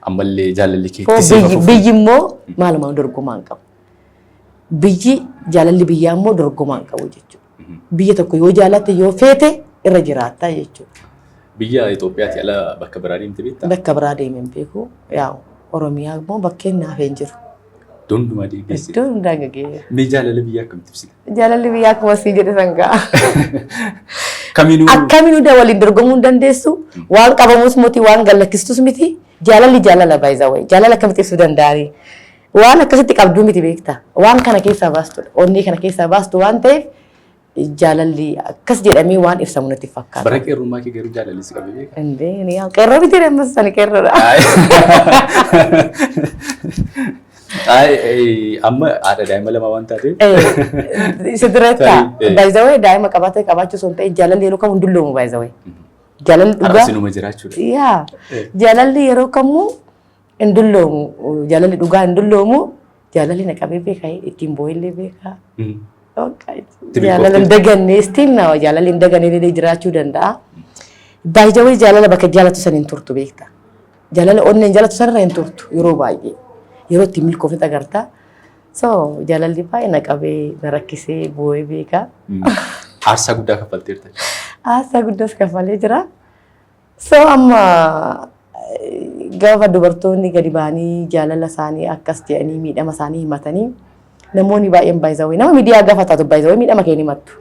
Ammallee jaalalli kee Foo itti siif biyyi, hafuuf. Biyyi immoo maalumaan dorgomaa hin qabu. Biyyi, jaalalli biyyaa immoo dorgomaa hin qabu jechuudha. Biyya tokko yoo jaalatte, yoo feete irra jiraatta jechuudha. Biyya Itoophiyaati ala bakka biraa deemte beektaa? Bakka biraa deemee hin beeku. Yaa Oromiyaa immoo bakkeen naaf hin jiru. Iddoo hundumaa deeggarsi. Iddoo hundaa gageera. Mee jaalala biyyaa akkamitti ibsita? Jaalalli biyyaa akkuma siin jedhe san ga'a. Kamiinuu Akkamiin hunda waliin dorgomuu hin dandeessu. Waan qabamus miti, waan gallakkistus miti. Jaalalli jaalala baay'ee. Jaalala akkamitti ibsuu danda'anii? Waan akkasitti qabduu miti, beektaa. Waan kana keessaa baastudha. Onnee kana keessaa baastu waan ta'eef jaalalli akkas jedhamee waan ibsamu natti fakkaata. Bara qeerrummaa kee garuu jaalalli si qabee beekaa? Indee ni yaa qeerroo miti, ammas ani qeerroodha. Ay, amma haadha daa'ima lama waan taateef. Isa duratti Tarii, by the way daa'ima qabaatee qabaachuu osoo hin ta'in, jaalalli yeroo kamuu hin dulloomu, by the way. Jaalalli dhugaa. Har'a sinuma jiraachuudha. Yaa, jaalalli yeroo kamuu hin dulloomu. Jaalalli dhugaa hin dulloomu. Jaalalli na qabee beeka, ittiin boo'illee beeka. Itti Jaalala hin daganne, still now jaalalli hin daganne illee jiraachuu danda'a. By the way jaalala bakka jaalatu san hin turtu, beekta. Jaalala onneen jaalatu sanarra hin turtu yeroo baay'ee. Yeroo itti milkoofne agarta. So jaalalli baay'ee na qabee, na rakkisee, boo'ee beeka. Aarsaa guddaa kaffalteerta. Aarsaa guddaas kaffalee jira. So amma gaafa dubartoonni gadi ba'anii jaalala isaanii akkas jedhanii miidhama isaanii himatanii, namoonni baay'een baay'isawee nama miidiyaa gaafa taatu baay'isawee miidhama kee ni himattu.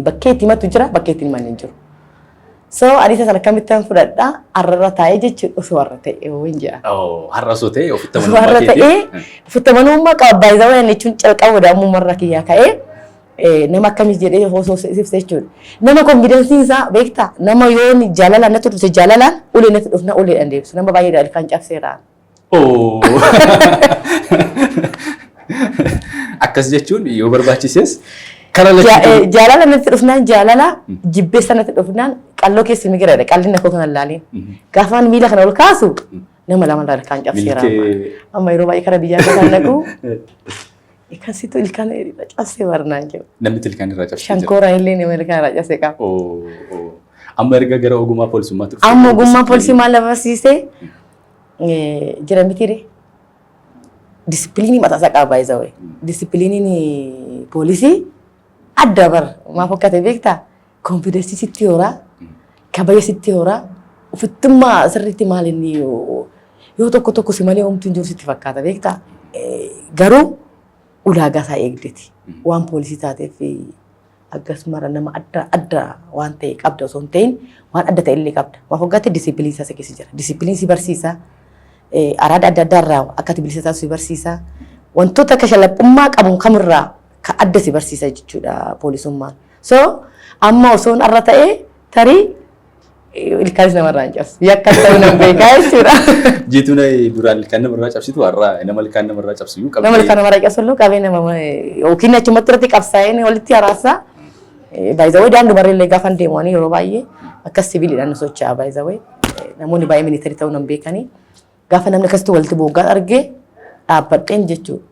Bakkee itti himattu jira, bakkee itti himanne hin jiru. So ani isa sana akkamittan fudhadha? Har'arra taa'ee jechuun osoo har'a ta'e hin jedha. Har'a osoo ta'e ofitti Osoo har'a amanamummaa ta'ee keetii. ofitti amanamummaa qaba. Baay'isawee jechuun calqaba ammumarra kiyyaa ka'ee nama akkamis jedhee osoo ibsa jechuudha. Nama confidenceiin isaa, beektaa, nama yoo jaalalaan natti dhufte jaalalaan, ulee natti dhufna uleedhaan deebisu. Nama baay'ee ilkaan cabseera. Oh. Akkas jechuun yoo barbaachises karaa lachuutu Jaalala natti dhufnaan jaalala, jibbeessa natti dhufnaan qalloo keessi migiradha. Qalli koo kana ilaaliin. Gaafaan miila kana ol kaasu nama lama irraa ilkaan cabseera. Milkee Amma yeroo baay'ee kara biyyaa kan naqu kan situ ilkaan irra cabsee barnaan jiru. Namni ilkaan irraa cabsee jira. Shankooraan illee nama ilkaan irraa cabsee qaba. Oh, oh. Amma erga gara ogummaa poolisummaatti dhuftee Amma ogummaa poolisii maal na barsiise jira mitiire. Disipiliinii mataa isaa qaba, baay'ee. Disipiliiniin poolisii adda bar, maaf akka ta'e beektaa? Confidence sitti horaa, kabaja sitti horaa, ofittummaa sirriitti maal inni yoo tokko tokko si malee homtuu hin jiru sitti fakkaata, beektaa? Garuu ulaagaa isaa eegdeti. Waan poolisii taateef akkasumara nama adda adda waan ta'e qabda osoo hin ta'in, waan adda ta'e illee qabda. Maaf waggaatti disipiliin isaa keessa jira. Disipiliin si barsiisa. Araada adda addaa irraa akka ati bilisa taatu si barsiisa. Wantoota akka shalaphummaa qabu kamirraa kan adda si barsiisa jechuudha poolisummaan. So amma osoon har'a ta'e tarii Ilkaanis namarraa hin cabsu. Yakka ta'uu nan beekaa jechuudha. Jiituun duraan ilkaan namarraa cabsitu, har'a nama ilkaan namarraa cabsu iyyuu Nama ilkaan namarraa cabsu illee qabee nama yookiin achumatti irratti qabsaa'een walitti araarsaa. Baay'ee daandii illee gaafa deemu ani yeroo baay'ee akkas siviiliidhaan na socho'a baay'ee. Namoonni baay'ee military ta'uu nan beekanii. Gaafa namni akkasitti walitti booggaan argee dhaabbadheen jechuudha.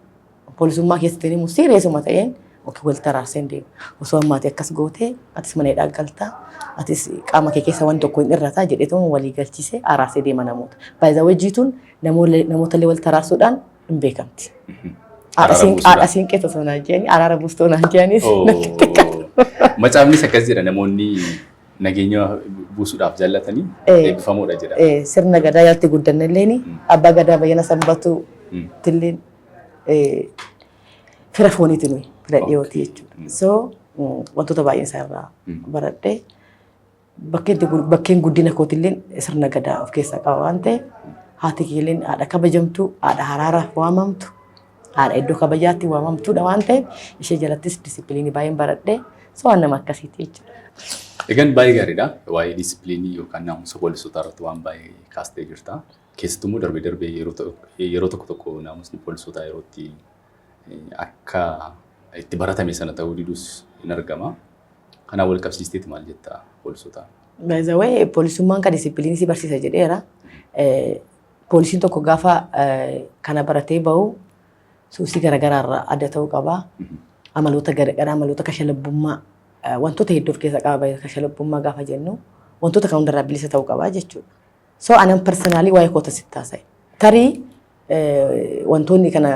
Poolisummaa keessatti immoo serious uma ta'een yookiin walitti araarseen deema. Osoo ammaati akkas gootee atis mana hidhaa galtaa, atis qaama kee keessa wanti tokko hin irrataa jedheetuma walii galchisee araarsee deema namoota. Baay'ee Jiituun namoota illee walitti araarsuudhaan hin beekamti. Haadha siinqee osoo naan jedhanii, araara buustoo naan jedhanis natti xiqqaata. Macaafnis akkas jedha, namoonni nageenya buusuudhaaf jaallatanii eebbifamoodha jedha. Sirna gadaa jalatti guddanne illeen abbaa gadaa Bayyana Sanbatuu tilleen fira fooniiti, nuyi fira dhiyooti jechuudha. So wantoota baay'een isaa irraa baradhee, bakkeen guddina kootilleen sirna gadaa of keessaa qaba waan ta'eef, haati kiyyilleen haadha kabajamtuu, haadha haraaraaf waamamtu, haadha iddoo kabajaatti waamamtuudha waan ta'eef, ishee jalattis discipline baay'een baradhee, so waan nama akkasiiti jechuudha. Egaan baay'ee gaariidha. Waa'ee discipline yookaan naamusa poolisootaa irratti waan baay'ee kaastee jirta. Keessattuu immoo darbee darbee yeroo tokko tokko naamusni poolisootaa yeroo itti akka itti baratame sana ta'uu didus hin argama. Kanaan wal qabsiisteeti maal jettaa poolisootaa? By poolisummaan kan discipline si barsiisa jedheera. Poolisiin tokko gaafa kana baratee bahu suusii garaagaraa irraa adda ta'uu qaba. Amaloota garaagaraa, amaloota kashalabummaa, wantoota hedduu of keessaa qaba. Kashalabummaa gaafa jennu wantoota kan hundarraa bilisa ta'uu qaba jechuudha. So anan personally waa'ee koota sitti haasa'e. Tarii wantoonni kana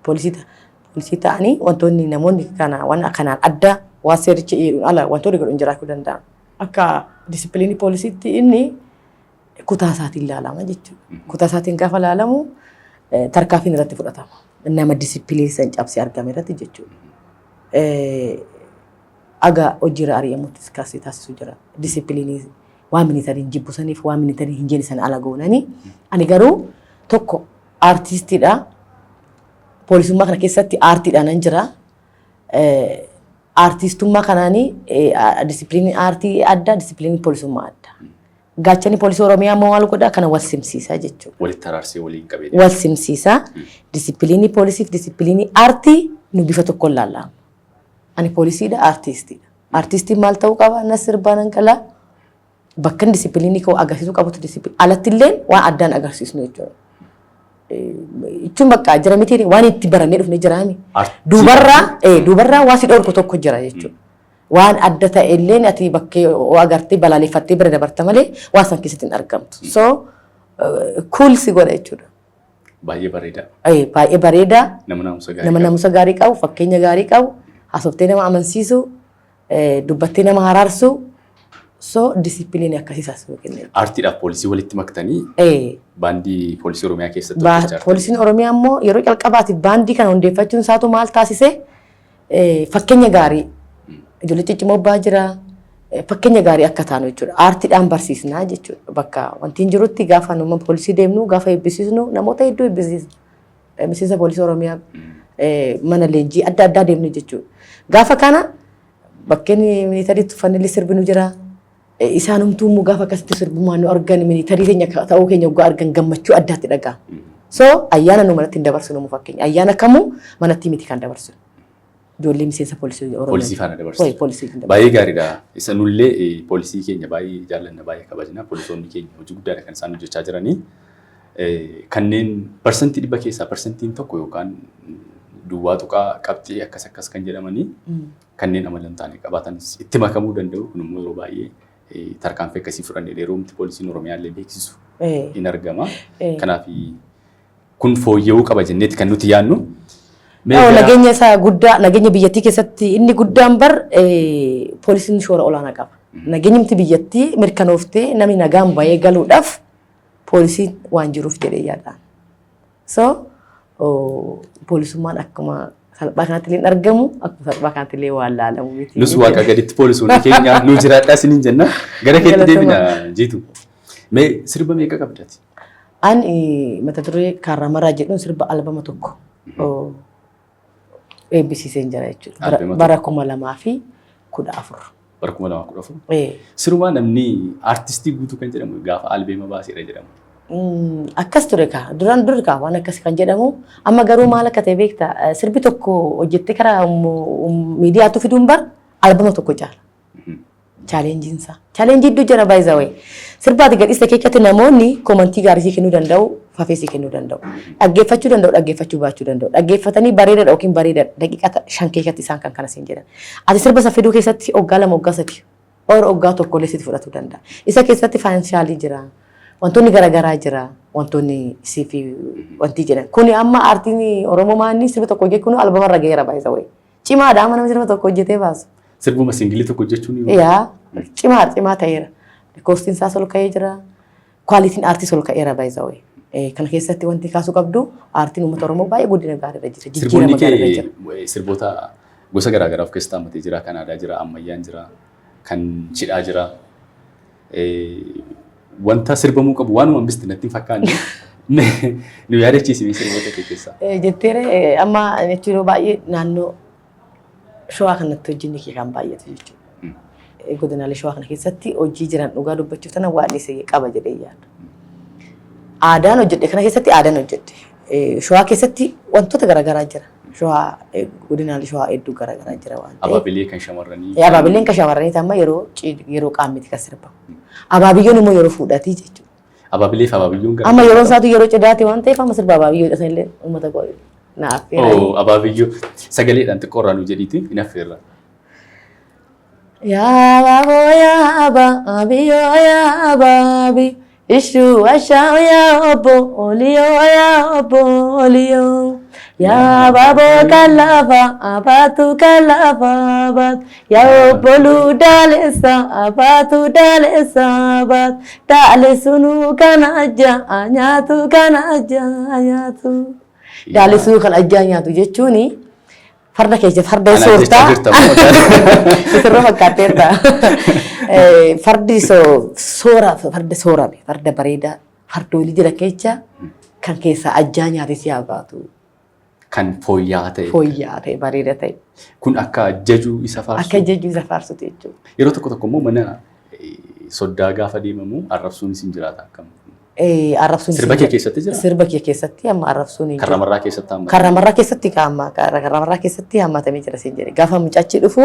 poolisii ta'anii wantoonni namoonni kana waan kanaan adda waan seerichi jedhuun ala wantoonni godhan jiraachuu danda'a. Akka discipline poolisiitti inni kutaa isaatiin ilaalama jechuudha. Kutaa isaatiin gaafa ilaalamu tarkaanfiin irratti fudhatama. Nama discipline san cabsee argame irratti jechuudha. Aga hojiirra ari'amuttis kaasee taasisu jira. Discipline waan military n jibbu saniif waan military n hin jenne sana ala goonanii. Ani garuu tokko aartistiidha. Poolisummaa kana keessatti aartiidhaan nan jira. Aartistummaa kanaanii discipline aartii adda, discipline poolisummaa adda. Gaachanni poolisii Oromiyaa immoo maal godhaa? Kana wal simsiisaa jechuudha. Walitti araarsee waliin qabee. Wal simsiisaa. Discipline poolisiif discipline aartii nu bifa tokkoon laallama. Ani poolisiidha, aartistiidha. Aartistiin maal ta'uu qaba? Na sirbaa nan qalaa. Bakka discipline koo agarsiisuu qabutu discipline. Alatti illee waan addaan agarsiisnu jechuudha. Jechuun bakka jira miti, waan itti barannee dhufne jiraami. Duubarraa waa si dhorku tokko jira jechuudha. Waan adda ta'e illee ati bakkee agartee balaaleffattee bira dabarta malee waan san keessatti hin argamtu. So cool si godha jechuudha. Baay'ee bareeda. Baay'ee bareeda. Nama naamusa gaarii Nama naamusa gaarii qabu, fakkeenya gaarii qabu, haasoftee nama amansiisu, dubbattee nama haraarsu. So discipline akkasii saasuu kenna. Aartiidhaaf poolisii walitti maktanii baandii poolisii Oromiyaa keessatti hojjechaa jirtu. Poolisiin Oromiyaa immoo yeroo calqabaatiif baandii kana hundeeffachuun isaatu maal taasise? Fakkeenya gaarii ijoollee ciccimoo ba'aa jira. Fakkeenya gaarii akka taanu jechuudha. Aartiidhaan barsiisnaa jechuudha. Bakka wanti hin jirutti gaafa nu poolisii deemnu, gaafa eebbisiisnu, namoota hedduu eebbisiisna. Miseensa poolisii Oromiyaa mana leenjii adda addaa deemnu jechuudha. Gaafa kana bakkeen military tti uffannillee sirbinu jira. Isaanumtuu immoo gaafa akkasitti sirbumaan nu argan, military keenya ta'uu keenya waggaa argan, gammachuu addaatti dhaga'ama. So ayyaana nu manatti hin dabarsinu mu fakkeenya. Ayyaana kamuu manatti miti kan dabarsinu. Ijoollee miseensa poolisii Oromiyaa. Poolisii faana dabarsitu. Poolisii kan dabarsu. Baay'ee gaariidha. Isa nullee poolisii keenya baay'ee jaallanna, baay'ee kabajna. Poolisoonni keenya hojii guddaadha kan isaan hojjechaa jiranii. Kanneen 100% keessaa 1% yookaan duwwaa tuqaa qabxii akkas akkas kan jedhamanii kanneen amala hin taane qabaatanis itti makamuu danda'u. Kun immoo yeroo baay'ee tarkaanfii akkasii fudhannee yeroo poolisiin Oromiyaa illee beeksisu hin argama. Kanaaf kun fooyya'uu qaba jenneeti kan nuti yaadnu. Nageenya isaa guddaa, nageenya biyyattii keessatti inni guddaan bar poolisiin shoora olaanaa qaba. Nageenyumti biyyattii mirkanooftee namni nagaan bahee galuudhaaf poolisiin waan jiruuf jedhee yaadaan. So poolisummaan akkuma salphaa kanatti illee hin argamu, akkuma salphaa kanatti illee waan laalamu miti. Nus waaqa gaditti poolisoonni keenya nu jiraadhaa isiniin jenna. Gara keetti deebina, Jiitu. Mee sirba meeqa qabdati? Ani mata duree Kaarramaraa jedhuun sirba albama tokko eebbisiiseen jira jechuudha. Albama Bara 2014. Bara 2014. Sirumaa namni artistii guutuu kan jedhamu gaafa albeema baaseedha jedhamu. Akkas ture kaa, duraan dur kaa waan akkas kan jedhamu. Amma garuu maal akka ta'e beektaa? Sirbi tokko hojjettee karaa miidiyaatu fiduun bar albama tokko caala. Challengeiin isaa. Challenge hedduu jira, by the way. Sirba ati gadhiiste keessatti namoonni comment gaarii sii kennuu danda'u, fafee sii kennuu danda'u. Dhaggeeffachuu danda'u, dhaggeeffachuu baachuu danda'u. Dhaggeeffatanii bareedaadha yookiin bareedaadha daqiiqaa 5 keessatti isaan kan kana siin jedhan. Ati sirba isa fiduu keessatti waggaa 2, waggaa 3, or waggaa 1 illee sitti fudhatuu danda'a. Isa keessatti financial jira. Wantoonni garaagaraa jira. Wantoonni siif wanti jedhan. Kuni amma aartiin Oromoo maanni sirba tokko hojjechuun albama irra gaheera, by the way. Cimaadha amma namni sirba tokko hojjetee baasu. Sirbuma single tokko hojjechuun Yaa, cimaa cimaa ta'eera. Costiin isaas ol ka'ee jira. Qualityn aartiis ol ka'eera, by the way. Kana keessatti wanti kaasuu qabdu, aartiin uummata Oromoo baay'ee guddina gaariirra jira. Sirboonni Jijjiirama gaariirra jira. kee sirboota gosa garaagaraa of keessatti hammatee jira. Kan aadaa jira, ammayyaan jira, kan cidhaa jira. Wanta sirbamuu qabu waanuma hambiste natti hin fakkaanne. Nu yaadachiisi sirboota kee keessaa. Jetteere, amma jechuun yeroo baay'ee naannoo Shawaa kanatti hojiin kee kan baay'atu jechuudha. Godinaalee Shawaa kana keessatti hojii jiran dhugaa dubbachuuf tana waan isa qaba jedhee yaada. Aadaan hojjedhe kana keessatti, aadaan hojjedhe. Shawaa keessatti wantoota garaagaraa jira. Shawaa, godinaalee Shawaa hedduu garaagaraa jira waan ta'eef. Abaabilee kan shamarranii. Abaabileen kan shamarranii amma yeroo qaammiti kan sirbamu. Abaabiyyoon immoo yeroo fuudhatii jechuudha. Abaabilee fi abaabiyyoon gara. Amma yeroon isaatu yeroo cidhaati waan ta'eef amma sirba abaabiyyoo jedhan illee uummata koo na affeera. Oh, abaabiyyoo sagaleedhaan xiqqoo irraa nu jedhiiti hin affeerra. Yaa baaboo yaa baabiyyoo yaa baabi ishuu ashaa yaa obbo oliyoo yaa obbo oliyoo yaa baaboo kalafa abaatu kalafa abaatu yaa obboluu daalessa abaatu daalessa abaatu daalessunuu kan ajjaa nyaatu kan ajjaa nyaatu. Daalessuu kan ajjaa nyaatu jechuuni farda keessa farda Anaan jechaa soortaa. jirta moo? Sirra fakkaatteerta. Fardi soora, farda soorame, farda bareedaa, fardoolii jira keessa kan keessaa ajjaa nyaate si haa baatu. Kan fooyya'aa ta'e. Fooyya'aa ta'e, bareeda ta'e. Kun akka jajuu isa faarsu. Akka jajuu isa faarsuti jechuudha. Yeroo tokko tokko immoo mana soddaa gaafa deemamu arrabsuunis hin jiraata akkam? Arrabsuun Sirba kee keessatti jira? Sirba kee keessatti amma arrabsuun hin jiru. Karramarraa keessatti hammatame. Karramarraa keessatti kaa'ama. Karramarraa keessatti hammatamee jira siin jedhe. Gaafa mucachi dhufu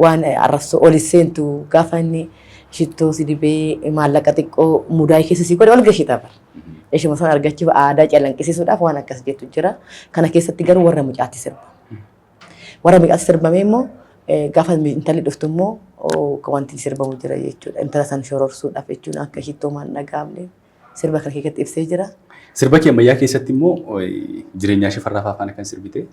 waan arrabsoo ol seentu, gaafa inni shittoo si dibee maallaqa xiqqoo mudaayii keessa si godhe ol gashita bara. Ishuma sana argachuuf aadaa calanqisiisuudhaaf waan akkas jettu jira. Kana keessatti garuu warra mucaatti sirba. Warra mucaatti sirbamee immoo gaafa intalli dhuftu immoo wanti sirbamu jira jechuudha. Intala sana shororsuudhaaf jechuun akka shittoo maan dhaga'amne sirba kana keessatti ibsee jira. Sirba kee ammayyaa keessatti immoo jireenyaa shifarraa faana kan sirbite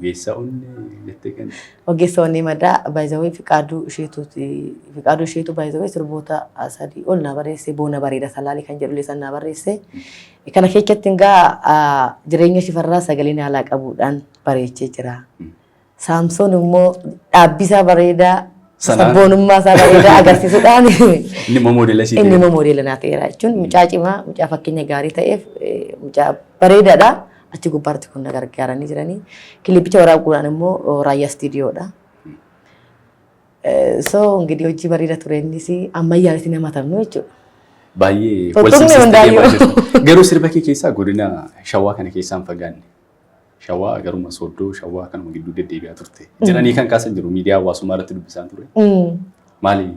geessaa onnee jettee kan. Ogeessa onnee madaa baay'izawee Fiqaaduu isheetuuti. Fiqaaduu isheetu baay'izawee sirboota sadii ol naa barreesse, boona bareeda salaalee kan jedhullee san naa barreesse. Kana keessatti egaa jireenya shifarraa sagalee naalaa qabuudhaan bareechee jira. Saamsoon immoo dhaabbisaa bareedaa, sabboonummaa isaa bareedaa agarsiisuudhaan Inni immoo moodela ishee Inni immoo moodela naa ta'eera jechuun mucaa cimaa, mucaa fakkeenya gaarii ta'eef, mucaa bareedaadha. Achi gubbaatti kun na gargaaranii jiranii. Kilipicha waraabuudhaan immoo Raayyaa Istiidiyoodha. So እንግዲህ hojii bareeda ture, innis ammayyaanis nama tabnu jechuudha. Baay'ee wal Tuttuqni simsiistee hundaayyuu. deemaa jirta. Garuu sirba kee keessaa godina Shawaa kana keessaa hin fagaanne. Shawaa garuma Sooddoo, Shawaa kanuma gidduu deddeebi'aa turte. Jedhanii kan kaasan jiru, miidiyaa hawaasummaa irratti dubbisaan ture. Maali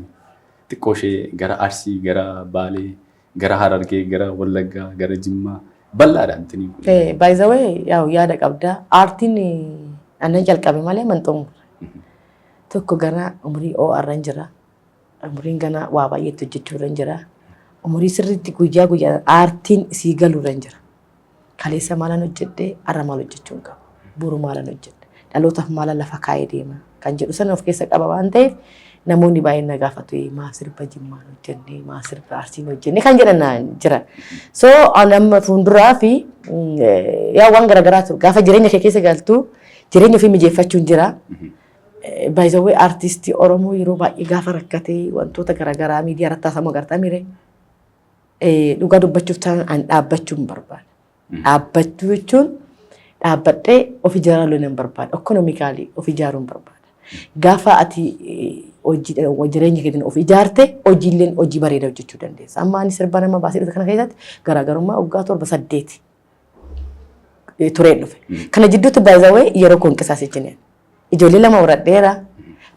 xiqqoo ishee gara Arsii, gara Baalee, gara Harargee, gara Wallaggaa, gara Jimmaa bal'aadha intini kun. By the way, yaa'u yaada qabda. Aartiin annan jalqabe malee man xumure. Tokko gara umurii OR jira. Umuriin gana waa baay'eetti hojjechuu irra jira. Umurii sirriitti guyyaa guyyaa aartiin sii galuu irra jira. Kaleessa maalan hojjedhe, har'a maal hojjechuu hin qabu. Boru maalan hojjedhe. Dhalootaaf maalan lafa kaa'ee deema kan jedhu sana of keessa qaba waan ta'eef namoonni baay'een na gaafatu, maaf sirba Jimmaan hojjenne, maaf sirba Arsiin hojjenne kan jedhan na jira. So amma fuulduraa fi yaa waan garaagaraa ture, gaafa jireenya kee keessa galtu jireenya ofii mijeeffachuun jira. By the way, artistii Oromoo yeroo baay'ee gaafa rakkatee wantoota garaagaraa miidiyaa irratti haasamu agartaa miire. Dhugaa dubbachuuf taanaan an dhaabbachuu hin barbaada. Dhaabbachuu jechuun dhaabbadhee of ijaaruu nan barbaada. Economically of ijaaruu hin barbaada. Gaafa ati Hojii jireenya keetiin of ijaarte, hojiileen hojii bareedaa hojjechuu dandeessa. Amma ani sirba nama baasee dhufe kana keessatti garaagarummaa waggaa 7 8 tureen dhufe. Kana jidduutti baay'ee yeroo koon qisaasechine. Ijoollee lama horadheera.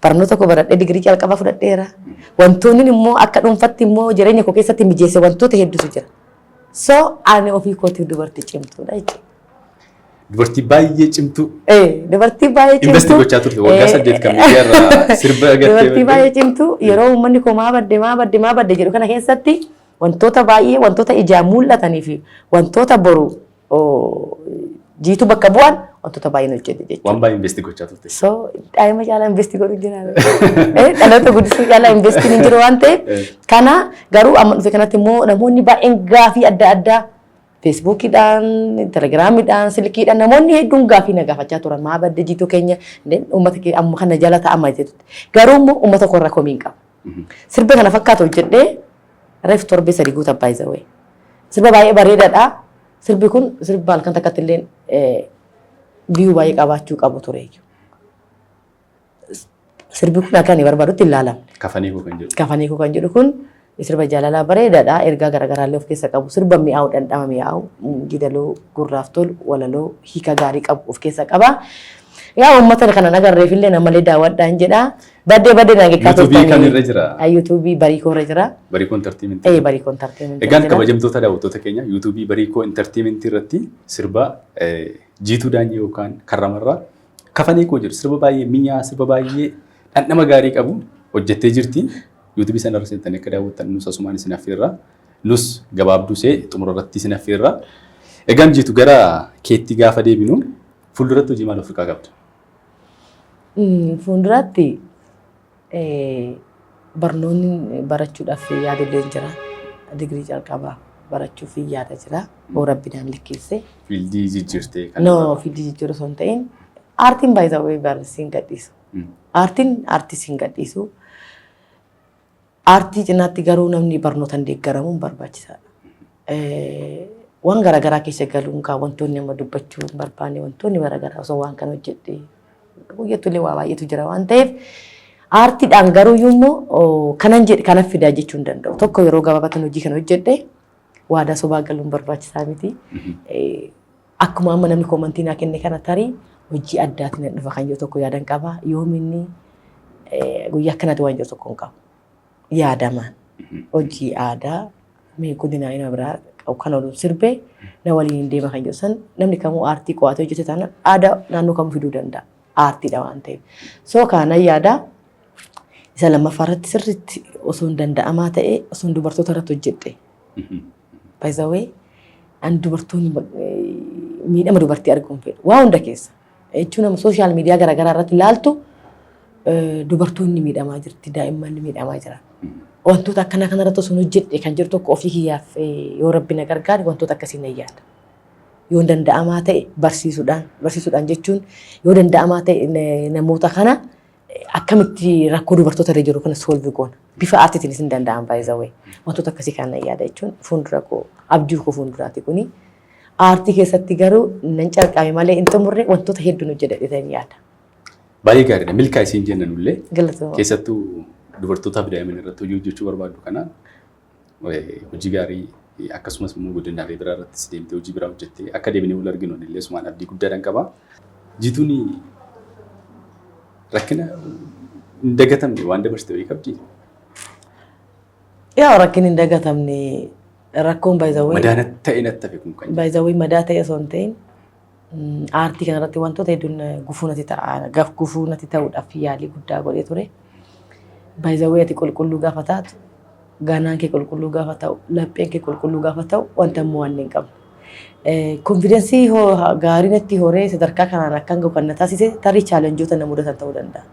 Barnoota koo baradhee digirii calqabaa fudhadheera. Wantoonni immoo akka dhuunfatti immoo jireenya koo keessatti mijeesse wantoota hedduutu jira. So ani ofii kootiif dubartii cimtuudha jechuudha. Dubartii baay'ee cimtuu. Dubartii baay'ee cimtuu. Invest gochaa turte waggaa 8 kan miidiyaa irraa sirba agartee. Dubartii baay'ee cimtuu, yeroo uummanni koo maa badde, maa badde, maa badde jedhu kana keessatti wantoota baay'ee, wantoota ijaan mul'atanii fi wantoota boru Jiituu bakka bu'an wantoota baay'een hojjete jechuudha. Waan baay'ee invest gochaa turte. So daa'ima caalaa invest godhu jira. Dhaloota guddisuu caalaa investiin hin jiru waan ta'eef, kana garuu amma dhufe kanatti immoo namoonni baay'een gaafii adda addaa Feesbuukiidhaan, Telegiraamiidhaan, silkiidhaan namoonni hedduun gaafii na gaafachaa turan. Maa badde Jiituu keenya, uummata kee amma kana jala ta'ama jedhutti. Garuu immoo uummata korra komii hin qabu. Sirba kana fakkaatu hojjedhee reef torbee 3 guuta baay'isawee. Sirba baay'ee bareedaadha. Sirbi kun sirba halkan takkatti illee view baay'ee qabaachuu qabu ture. Sirbi kun akka ani barbaadutti hin ilaalamne. Kafanii koo kan jedhu. Kafanii koo kan jedhu kun sirba jaalalaa bareedaadha. Ergaa garaagaraallee of keessa qabu. Sirba mi'aawu, dhandhama mi'aawu, jidaloo gurraaf tolu, walaloo hiika gaarii qabu of keessa qaba. Yaa uummata kana agarreef illee namalee daawwadhaan jedha. Baddee baddee naa geekkaa. Yuutuubii kamirra jira? Yuutuubii Bariikoo irra jira. Bariikoo Entertainment. Ee, Bariikoo Entertainment. Egaan kabajamtoota daawwattoota keenya, yuutuubii Bariikoo Entertainment irratti sirba Jiituu Daanyee yookaan Karramarraa Kafanii koo jedhu, sirba baay'ee mi'aa, sirba baay'ee dhandhama gaarii qabu hojjettee jirti. Yuutuubii sana irra seentanii akka daawwattan nus asumaan isin affeerra. Nus gabaabduu see xumura irratti isin affeerra. Egaan Jiitu, gara keetti gaafa deebinu, fuulduratti hojii maal of harkaa qabda? Fuulduratti barnoonni barachuudhaaf yaadullee jira. Digirii calqabaa barachuuf yaada jira. Hoo Rabbi naan likkeesse. Fiildii jijjiirtee kan. No, fiildii jijjiiruu osoo hin ta'in, aartiin baay'ee barsiin gadhiisu. Aartiin aartii siin gadhiisu. Aartii cinaatti garuu namni barnootaan deeggaramuun barbaachisaadha. Waan garaagaraa keessa galuun kaa wantoonni amma dubbachuu hin barbaanne, wantoonni garaagaraa osoo waan kana hojjedhe guyyattuu waa baay'eetu jira waan ta'eef, aartiidhaan garuu immoo kanan jedhe kanan fidaa jechuu hin danda'u. Tokko, yeroo gabaabaatiin hojii kana hojjedhe, waadaa sobaa galuun barbaachisaa miti. Akkuma amma namni comment naa kenne kana, tarii hojii addaatiin nan dhufa kan jiru tokko yaadan qaba. Yoominni guyyaa akkanatti waan jiru tokko hin qabu. Yaadamaan hojii aadaa mee godina nama biraa qabu kan oolu sirbee na waliin hin deema kan jiru san, namni kamuu aartii qo'atee hojjete taanaan aadaa naannoo kamuu fiduu danda'a. Aartiidha waan ta'eef. So kanan yaada isa lammaffaa irratti sirriitti osoo hin danda'amaa ta'e, osoo dubartoota irratti hojjedhe. By the way, an dubartoonni miidhama dubartii arguun fedhu. Waa hunda keessa. Jechuun nama social media garaagaraa irratti ilaaltu, dubartoonni miidhamaa jirti, daa'imman miidhamaa jira. Wantoota akkana kanarratti osoo hojjedhe kan jiru tokko ofii kiyyaaf, yoo Rabbi na gargaare, wantoota akkasii na yaada. Yoo danda'amaa ta'e barsiisuudhaan, barsiisuudhaan jechuun yoo danda'amaa ta'e namoota kana akkamitti rakkoo dubartoota irra jiru kana solve goona. Bifa aartiitiinis hin danda'an, by the way. Wantoota akkasii kan na yaada jechuun fuuldura koo, abjuu koo fuulduraati kuni. Aartii keessatti garuu nan calqabe malee hin xumurre, wantoota hedduun hojjedhe yaada. Baay'ee gaariidha. Milkaa isiin jenna nullee. Galatooma. Keessattuu dubartootaaf daa'imman irratti hojii hojjechuu barbaaddu kanaan hojii gaarii, akkasumas immoo godinaalee biraa irrattis deemtee hojii biraa hojjettee akka deebinee wal arginu illee sumaan abdii guddaadhaan qaba. Jiituun rakkina hin dagatamne waan dabarsite wayii qabdi? Yaa, rakkin hin dagatamne, rakkoon by the way. Madaa natti ta'e, natti hafe kun kan. By the way, madaa ta'e osoo hin ta'in, aartii kanarratti wantoota hedduun gufuu natti ta'a, gufuu natti ta'uudhaaf yaalii guddaa godhee ture. By the way, ati qulqulluu gaafa taatu, ganaan kee qulqulluu gaafa ta'u, lapheen kee qulqulluu gaafa ta'u, wanta immoo waan hin qabne. Confidence gaarii natti horee sadarkaa kanaan akkan gahu kan na taasise tarii challengeoota na mudatan ta'uu danda'a.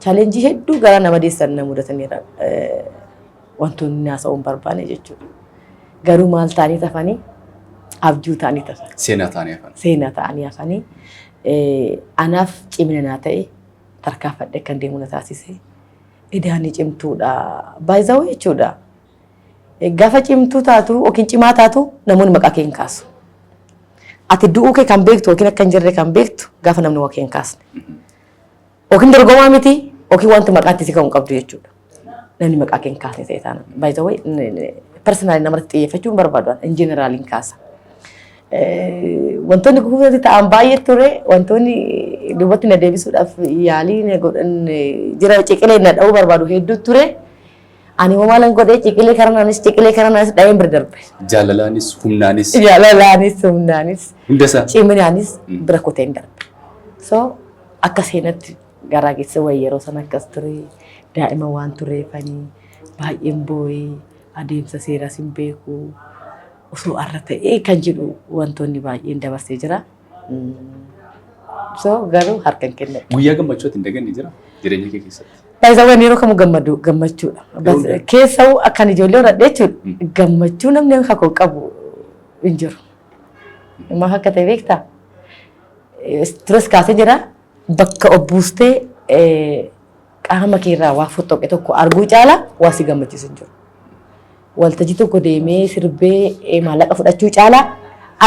Challenge hedduu garaa nama deessan na mudataniira. Wantoonni haasa'uu hin barbaanne jechuudha. Garuu maal ta'anii tafanii? Abjuu ta'anii tafan. Seenaa ta'anii hafan. Seenaa ta'anii hafanii. Anaaf cimina naa ta'e, tarkaanfadhee kan deemu na taasise. Idaanii cimtuudha. Baay'izawoo jechuudha. Gaafa cimtuu taatu yookiin cimaa taatu, namoonni maqaa kee hin kaasu. Ati du'uu kee kan beektu yookiin akka hin jirre kan beektu gaafa namni waa kee hin kaasne. Yookiin dorgomaa miti. Yookiin wanti maqaatti si ka'u hin qabdu jechuudha. Namni maqaa kee hin kaasne ta'e taana. By the way, personally namarratti xiyyeeffachuu hin barbaadu. In general hin kaasa. Wantoonni gufuutti ta'an baay'ee ture. Wantoonni duubatti na deebisuudhaaf yaalii na godhan jira, ciqilee na dha'uu barbaadu hedduu ture. Ani immoo maalan godhee, ciqilee karanaanis ciqilee karanaanis dha'een bira darbe. Jaalalaanis, humnaanis. Jaalalaanis, humnaanis, Hunda isaa. Ciminaanis bira kuteen darbe. So akka seenatti garaa keessa wayii yeroo sana akkas ture, daa'ima waan tureefanii baay'een boo'ee, adeemsa seeraas hin beeku, osoo arra ta'ee kan jedhu wantoonni baay'een dabarsee jira. So garuu harka hin kennadhu. Guyyaa gammachuu ati hin daganne jira jireenya kee keessatti? Baay'isaawwan yeroo kamuu gammadu gammachuudha. Yeroo Keessa'u akkan ijoollee horadhe jechuudha. Gammachuu namni akka koo qabu hin jiru. Maaf akka ta'e beektaa? Turas kaasee jira, bakka obbuustee qaama keerraa waa fottoqe tokko arguu caala waa si gammachiisu hin jiru. Waltajjii tokko deemee sirbee maallaqa fudhachuu caala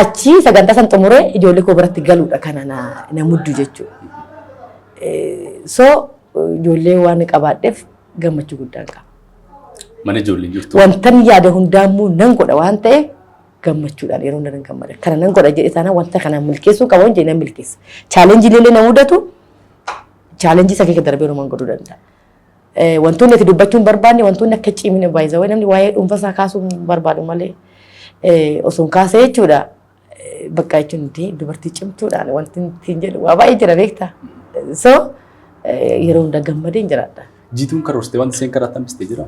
achii sagantaa san xumuree ijoollee koo biratti galuudha kana na muddu jechuudha. So ijoollee waan qabaadheef gammachuu guddaan qaba. Mana ijoolleen jirtu. Wantan yaada hundaammoo nan godha waan ta'eef gammachuudhaan yeroo hunda nan gammada. Kana nan godha jedhe taanaan, wanta kana milkeessuu qaba waan jedhe nan milkeessa. Challenge illee na mudatu, challenge isa keessa darbee numan godhuu danda'a. Wantoonni ati dubbachuu hin barbaanne, wantoonni akka cimina baay'isa, namni waa'ee dhuunfaa isaa kaasuu hin barbaadu malee osoo hin kaasee jechuudha. Bakka jechuun dubartii cimtuudhaan wanti ittiin jedhu waa baay'ee jira, beektaa. So yeroo hunda gammadee hin jiraadha. Jiituun karoorsitee wanti isheen karaatti hambistee jira?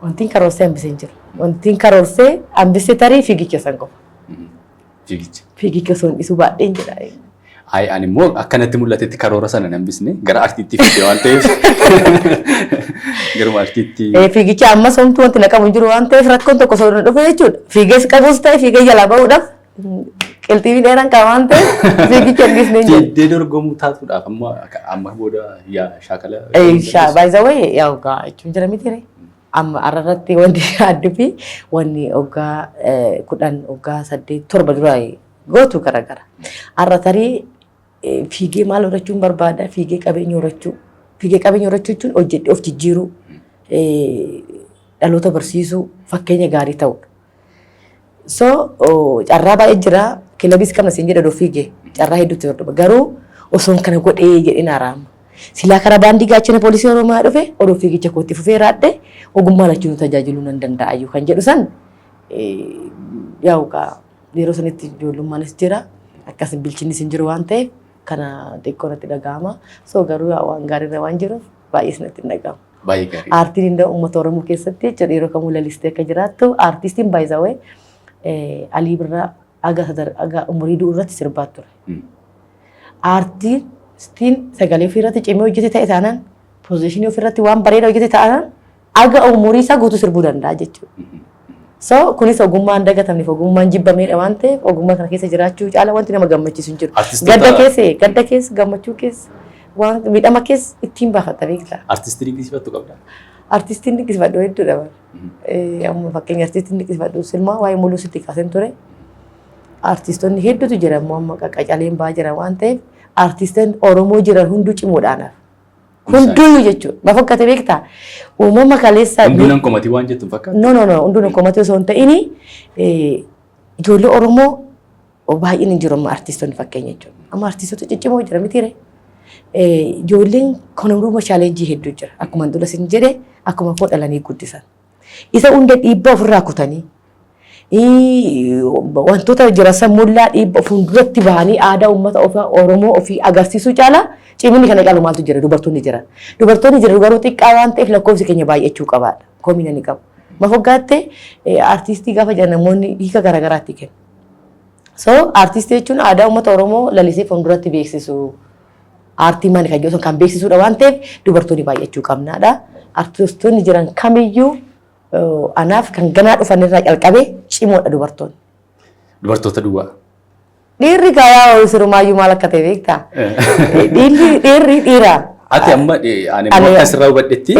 Wanti karoorsee hambisee hin jiru. Wanti karoorsee hambisee tarii fiigicha san qofa. Fiigicha. Fiigicha osoo hin dhisuu baadheen jedha. Ayi, ani immoo akkanatti mul'atetti karoora sana hin hambisne, gara artiitti fiigee waan ta'eef garuma artiitti. Fiigicha ammas homtuu wanti na qabu hin jiru waan ta'eef, rakkoon tokko osoo hin dhufe jechuudha. Fiigees qabus ta'e fiigee jalaa bahuudhaaf qilxiimii dheeraan qaba waan ta'eef fiigicha hin dhiisne hin jiru. Fiigdee dorgomuu taatuudhaaf amma amma booda yaa shaakala. By the way, yaa hoggaa jechuun jira miti ree. Amma arrarratti wanti adduu fi wanni hoggaa 10, hoggaa 8, 7 dura gootu garagara. Har'a tarii fiigee maal horachuun barbaada? Fiigee qabeenya horachuu. Fiigee qabeenya horachuu jechuun hojjedhee of jijjiiruu, dhaloota barsiisuu, fakkeenya gaarii ta'udha. So carraa baay'ee jira. Kilabiis qabna siin jedha, fiigee carraa hedduutti hordofa. Garuu osoon kana godhee jedhee naaraama. Silaa karaa baandii Gaachana Poolisii Oromiyaa dhufe, odoo fiigicha kootti fufee raadhe, ogummaa lachuu tajaajiluu nan danda'ayyuu kan jedhu san, yaa'u yeroo sanitti ijoollumaanis jira, akkas bilchinnis hin jiru waan ta'eef kana xiqqoo natti dhaga'ama. So garuu waan gaariirra waan jiruuf baay'ee natti hin dhaga'amu. Baay'ee gaarii. Aartiin hunda uummata Oromoo keessatti jechuudha yeroo kamuu lalistee akka jiraattu, aartistiin baay'isawee Alii Birraa aga umurii du'u irratti sirbaa ture. Aartistiin sagalee ofii irratti cimee hojjete ta'e taanaan, position ofii irratti waan bareeda hojjete taanaan, aga umurii isaa guutuu sirbuu danda'a jechuudha. So kunis ogummaa hin dagatamneef ogummaan jibbameedha waan ta'eef, ogummaa kana keessa jiraachuu caala wanti nama gammachiisu hin jiru. Gadda keessa, gadda keessa, gammachuu keessa, waan miidhama keessa ittiin baafata, beektaa. Artistii dinqisiifattu qabda? Artistiin dinqisiifadhu hedduudha. Amma fakkeenya artistiin dinqisiifadhu silmaa waa'ee muluu sitti kaasen ture. Artistoonni hedduutu jira immoo, amma qaqqacaleen ba'aa jira waan ta'eef, artistoonni Oromoo jiran hunduu cimoodhaanaaf. Hunduyyuu jechuudha. Ma fakkaate beektaa? Uumama kaleessa. Hunduu nan komatii waan jettu fakkaata. No, no, no, hunduu nan komatii osoo hin ta'ini, ijoollee Oromoo baay'een hin jiru amma artistoonni fakkeenya jechuudha. Amma artistoota ciccimoo jira mitiire. Ijoolleen kana hunduma challenge hedduu jira. Akkuma dura sin jedhe, akkuma koo dhalanii guddisan. Isa hunda dhiibbaa ofirraa kutanii, wantoota jira sammullaa dhiibba fuulduratti bahanii aadaa uummata Oromoo ofii agarsiisuu caala ciminni kana caalu maaltu jira? Dubartoonni jiran. Dubartoonni jiran garuu xiqqaa waan ta'eef lakkoofsi keenya baay'achuu qabaadha. Komina ni qabu. Ma foggaatte, artistii gaafa jedhan namoonni hiika garaagaraatti kennu. So artistii jechuun aadaa uummata Oromoo lalisee fuulduratti beeksisu. Aartii maali kan jedhu kan beeksisuudha waan ta'eef dubartoonni baay'achuu qabnaadha. Artistoonni jiran kamiyyuu anaaf kan ganaa dhufanirraa calqabee cimoodha dubartoonni. Dubartoota duwwaa. Dhiirri kaayaa sirumaayyuu maal akka ta'e beektaa? Dhiirri dhiirri dhiira. Ati amma ani immoo akka asirraa hubadhetti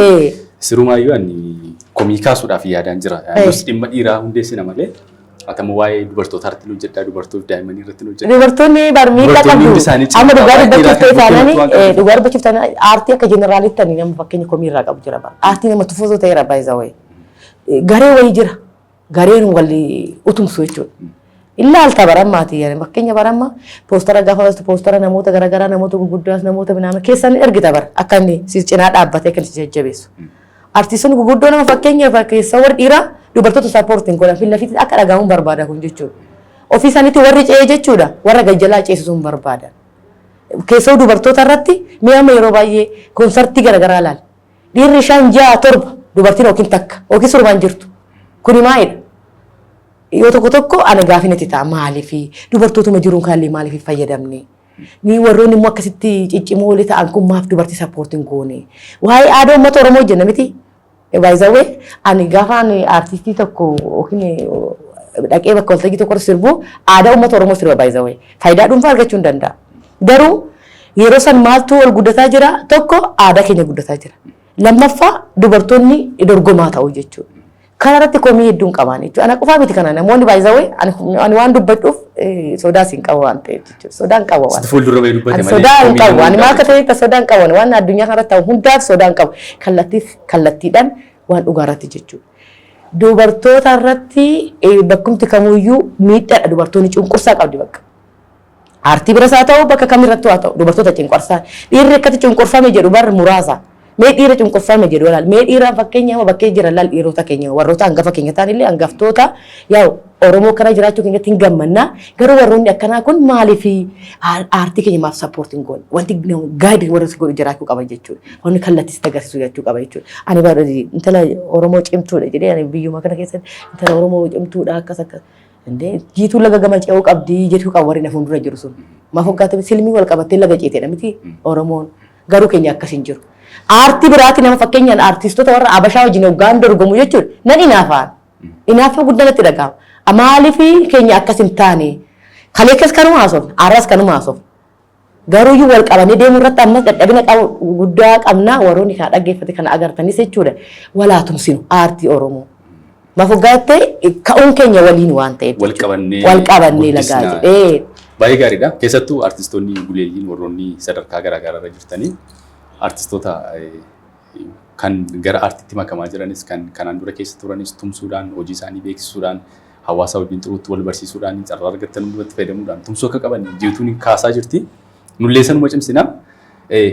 sirumaayyuu ani komii kaasuudhaaf yaadaan jira. Nus dhimma dhiiraa hundeessina malee Ati waa'ee dubartootaa irratti hojjedhaa, dubartoota daa'immanii irratti hojjedhaa. Dubartoonni barmiidhaa Dubartoonni qabdu. hundi isaanii Amma dhugaa cimaa dubbachuuf ta'e baay'ee taanaan waan qabduuf. Dhugaa dubbachuuf taanaan aartii akka jeneraalitti ani nama fakkeenya komii irraa qabu jira bara. Aartii nama tuffatu ta'eera baay'isa wayii. Garee wayii jira. Gareen walii utumsu jechuudha. Ilaalta barammaati fakkeenya baramma poostara gaafa baastu poostara namoota garaagaraa, namoota gurguddaas, namoota minaama keessan ergita bara, akka inni si cinaa dhaabbatee kan si jajjabeessu. Artistoonni gurguddoo nama fakkeenya keessa warri dhiiraa dubartoota supportiin godhan fi lafitti akka dhagahamuun barbaada kun jechuudha. Ofii isaaniitti warri ce'ee jechuudha, warra gajjalaa ceesisuun barbaadan. Keessoo dubartoota irratti mi'a amma yeroo baay'ee koonsartii garaagaraa ilaali. Dhiirri shan, ja'a, torba, dubartiin yookiin takka yookiin sirbaan jirtu. Kuni maalidha? Yoo tokko tokko ana gaafin itti ta'a, maaliifi dubartootuma jiruun kaallee maaliif fayyadamne? Ni warroonni immoo akkasitti ciccimoo walii ta'an kun maaf dubartii supportiin goone? Waa'ee aadaa uummata Oromoo jenna miti. Baay'isawee ani gaafa ani aartistii tokko yookiin dhaqee bakka waltajjii tokko sirbu aadaa uummata Oromoo sirba baay'isawee. Faayidaa dhuunfaa argachuu hin danda'a. Garuu yeroo san maaltu ol guddataa jira? Tokko, aadaa keenya guddataa jira. Lammaffaa, dubartoonni dorgomaa ta'u jechuudha. Kana irratti komii hedduun qaban jechuudha. Ana qofaa miti kana namoonni baay'isawee ani waan dubbadhuuf sodaas hin qabu waan ta'eef jechuudha. Sodaa hin qabu waan. Sitti fuuldura bahee dubbate Ani malee sodaa hin komii qabu. Ani maal namoonni akka ta'e sodaa hin qabu. Ani waan addunyaa kanarratti ta'u hundaaf sodaa hin qabu. Kallattiif kallattiidhaan waan dhugaa irratti jechuudha. Dubartoota irratti bakkumti kamuyyuu miidhaadha, dubartoonni cunqursaa qabdi bakka. Aartii biras haa ta'u, bakka kamirrattuu haa ta'u, dubartoota cunqursaa. Dhiirri akkatti cunqurfame jedhu bar muraasa. Mee dhiira cunqurfame jedhu laal. Mee dhiiraan fakkeenya amma bakkee jiran laal, dhiirota keenya warroota hangafa keenya ta'an illee, hangaftoota yaa'u Oromoo kana jiraachuu keenyatti hin gammannaa. Garuu warroonni akkanaa kun maaliif aartii keenya maaf supportiin goone? Wanti guide warra godhu jiraachuu qaba jechuudha. Wanni kallattii sitti agarsiisu jiraachuu qaba jechuudha. Ani bara intala Oromoo cimtuudha jedhee, ani biyyuma kana keessatti intala Oromoo cimtuudha akkas akkas. Indee jiituu laga gama ce'uu qabdi jechuu qaba warri na fuuldura jiru sun. Maaf waggaatti silmii wal qabattee laga ceetedha miti Oromoon. Garuu keenya akkas hin jiru. Aartii biraatti nama fakkeenyaan aartistoota warra Abashaa wajjin hoggaan dorgomu jechuudha. Nan inaafaan. Inaaffaa guddaa natti dhaga'ama. Maaliif keenya akkas hin taane? Kaleessas kanuma haasofna. Har'as kanuma haasofna. Garuu iyyuu wal qabannee deemuu irratti ammas dadhabina qabu guddaa qabna, warroonni kana dhaggeeffate kana agartanis jechuudha. Walaa tumsinu aartii Oromoo. Maaf waggaatti ka'uun keenya waliin waan ta'eef. Wal qabannee Wal qabannee lagaa guddisna. jedhee. Baay'ee gaariidha. Keessattuu artistoonni buleeyyiin warroonni sadarkaa garaa garaa irra jirtanii artistoota kan gara aartiitti makamaa jiranis, kan kanaan dura keessa turanis tumsuudhaan, hojii isaanii beeksisuudhaan, hawaasa wajjin xuruutti wal barsiisuudhaan, carraa argattan hundumatti fayyadamuudhaan tumsuu akka qaban Jiituun kaasaa jirti. Nullee sanuma cimsina.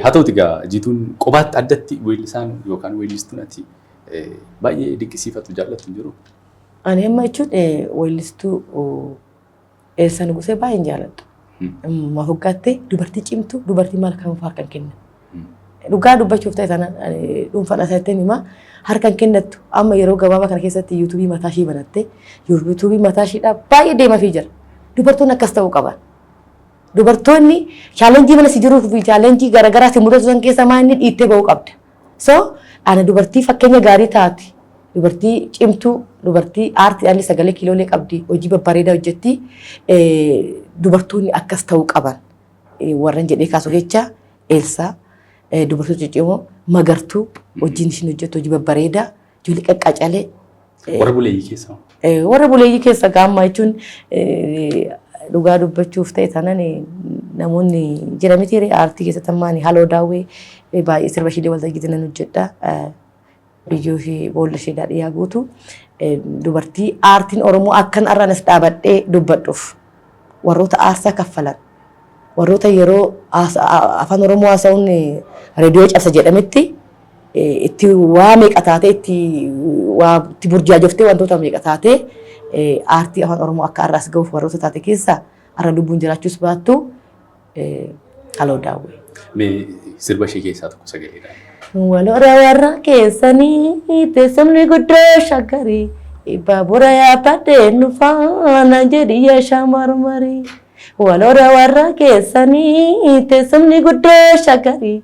Haa ta'uti egaa, Jiituun qobaatti addatti weellisaan yookaan weellistuun ati baay'ee dinqisiifatu, jaallattu hin jiru? Ani amma jechuun weellistuu Eelsaa Nugusee baay'een jaalladha. Maaf waggaatti dubartii cimtuu, dubartii maal kan harka hin kennan. Dhugaa dubbachuuf ta'e taanaan dhuunfaan asirratti himaa, harka hin kennattu. Amma yeroo gabaabaa kana keessatti yuutuubii mataa ishii banatte, yuutuubii mataa ishiidhaa baay'ee deemafii jira. Dubartoonni akkas ta'uu qaban. Dubartoonni challenge mana si jiruu fi challenge garaagaraa si mudatu san keessa maa inni dhiittee ba'uu qabda. So ana dubartii fakkeenya gaarii taati. Dubartii cimtuu, dubartii aartiidhaan sagalee kiiloolee qabdi, hojii babbareedaa hojjetti. Dubartoonni akkas ta'uu qaban. Warran jedhee kaasu jecha Eelsaa, dubartoota ciccimoo, Magartuu, hojiin ishiin hojjettu hojii babbareedaa, ijoollee qaqqacalee. Warra buleeyyii keessaa? Warra buleeyyii keessa gaamma jechuun dhugaa dubbachuuf ta'e taanaan namoonni jira miti aartii keessatti ammaan Haloo Daawwee baay'ee sirba ishiilee waltajjiitti nan hojjedha. Biyyoo ishee boolla ishee daadhiyaa guutu, dubartii aartiin Oromoo akkan har'aan as dhaabadhee dubbadhuuf warroota aarsaa kaffalan, warroota yeroo afaan Oromoo haasa'uun reediyoo cabsa jedhametti itti waa meeqa taatee, itti waa itti burjaajoftee, wantoota meeqa taatee aartii afaan Oromoo akka har'aas gahuuf warroota taate keessaa har'a lubbuun jiraachuus baattu Haloo Daawwee. Mee sirba ishee keessaa tokko sagaleedhaan. Waloora warra keessanii teessumni guddoo shaggarii, baabura yaabbadhee nufaana jedhi yaa shamarmarii. Waloora warra keessanii teessumni guddoo shaggarii,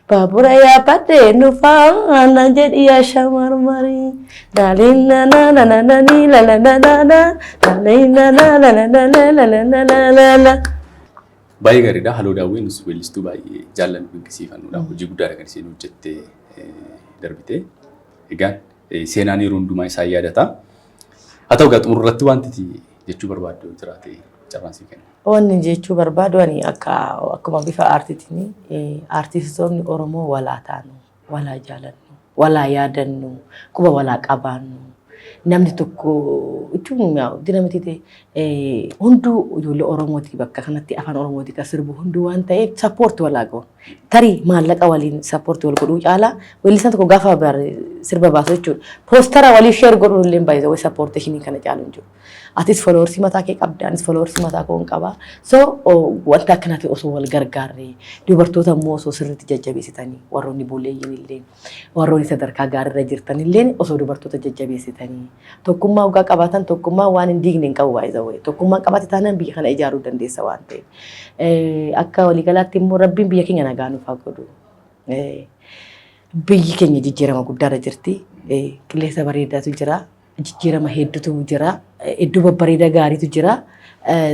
baabura yaabbadhee nufaana jedhi yaa shamarmarii. Daalina na na na na ni la la la la la, daalina na na na na na na na na na na. Baay'ee gaariidha. Haloo Daawween weellistuu baay'ee jaallannu, dinqisiifannudha. Hojii guddaadha kan isheen hojjettee darbite. Egaa seenaan yeroo hundumaa isaan yaadata. Haa ta'u egaa, xumura irratti wanti Jechuu barbaaddu yoo jiraate carraan sii kenna. Wanni jechuu barbaadu ani akka akkuma bifa aartiitiin aartistoonni Oromoo walaa taanu, walaa jaalannu, walaa yaadannu, quba walaa qabaannu. Namni tokko jechuun dina miti ta'e hunduu ijoollee Oromooti, bakka kanatti afaan Oromooti kan sirbu hunduu waan ta'eef support walaa goona. Tarii maallaqa waliin support wal godhuu caalaa weellisaan tokko gaafa sirba baasu jechuudha. Poster waliif share godhuun illee baay'ee supportation kana caalu hin jiru. Atis followers mataa kee qabda, anis followers mataa koo hin qaba. So wanta akkanaati osoo wal gargaarree, dubartoota immoo osoo sirriitti jajjabeessitanii, warroonni buleeyyiin illee, warroonni sadarkaa gaariirra jirtan illee osoo dubartoota jajjabeessitanii, tokkummaa dhugaa qabaatan, tokkummaa waan hin diigne hin qabu baay'ee tokkummaa qabaate taanaan biyya kana ijaaruu dandeessa waan ta'eef. Akka waliigalaatti immoo Rabbiin biyya keenya nagaa nuuf haa godhu. Biyyi keenya jijjiirama guddaarra jirti. Qilleensa bareedaatu jira. Jijjiirama hedduutu jira. Iddoo babbareedaa gaariitu jira.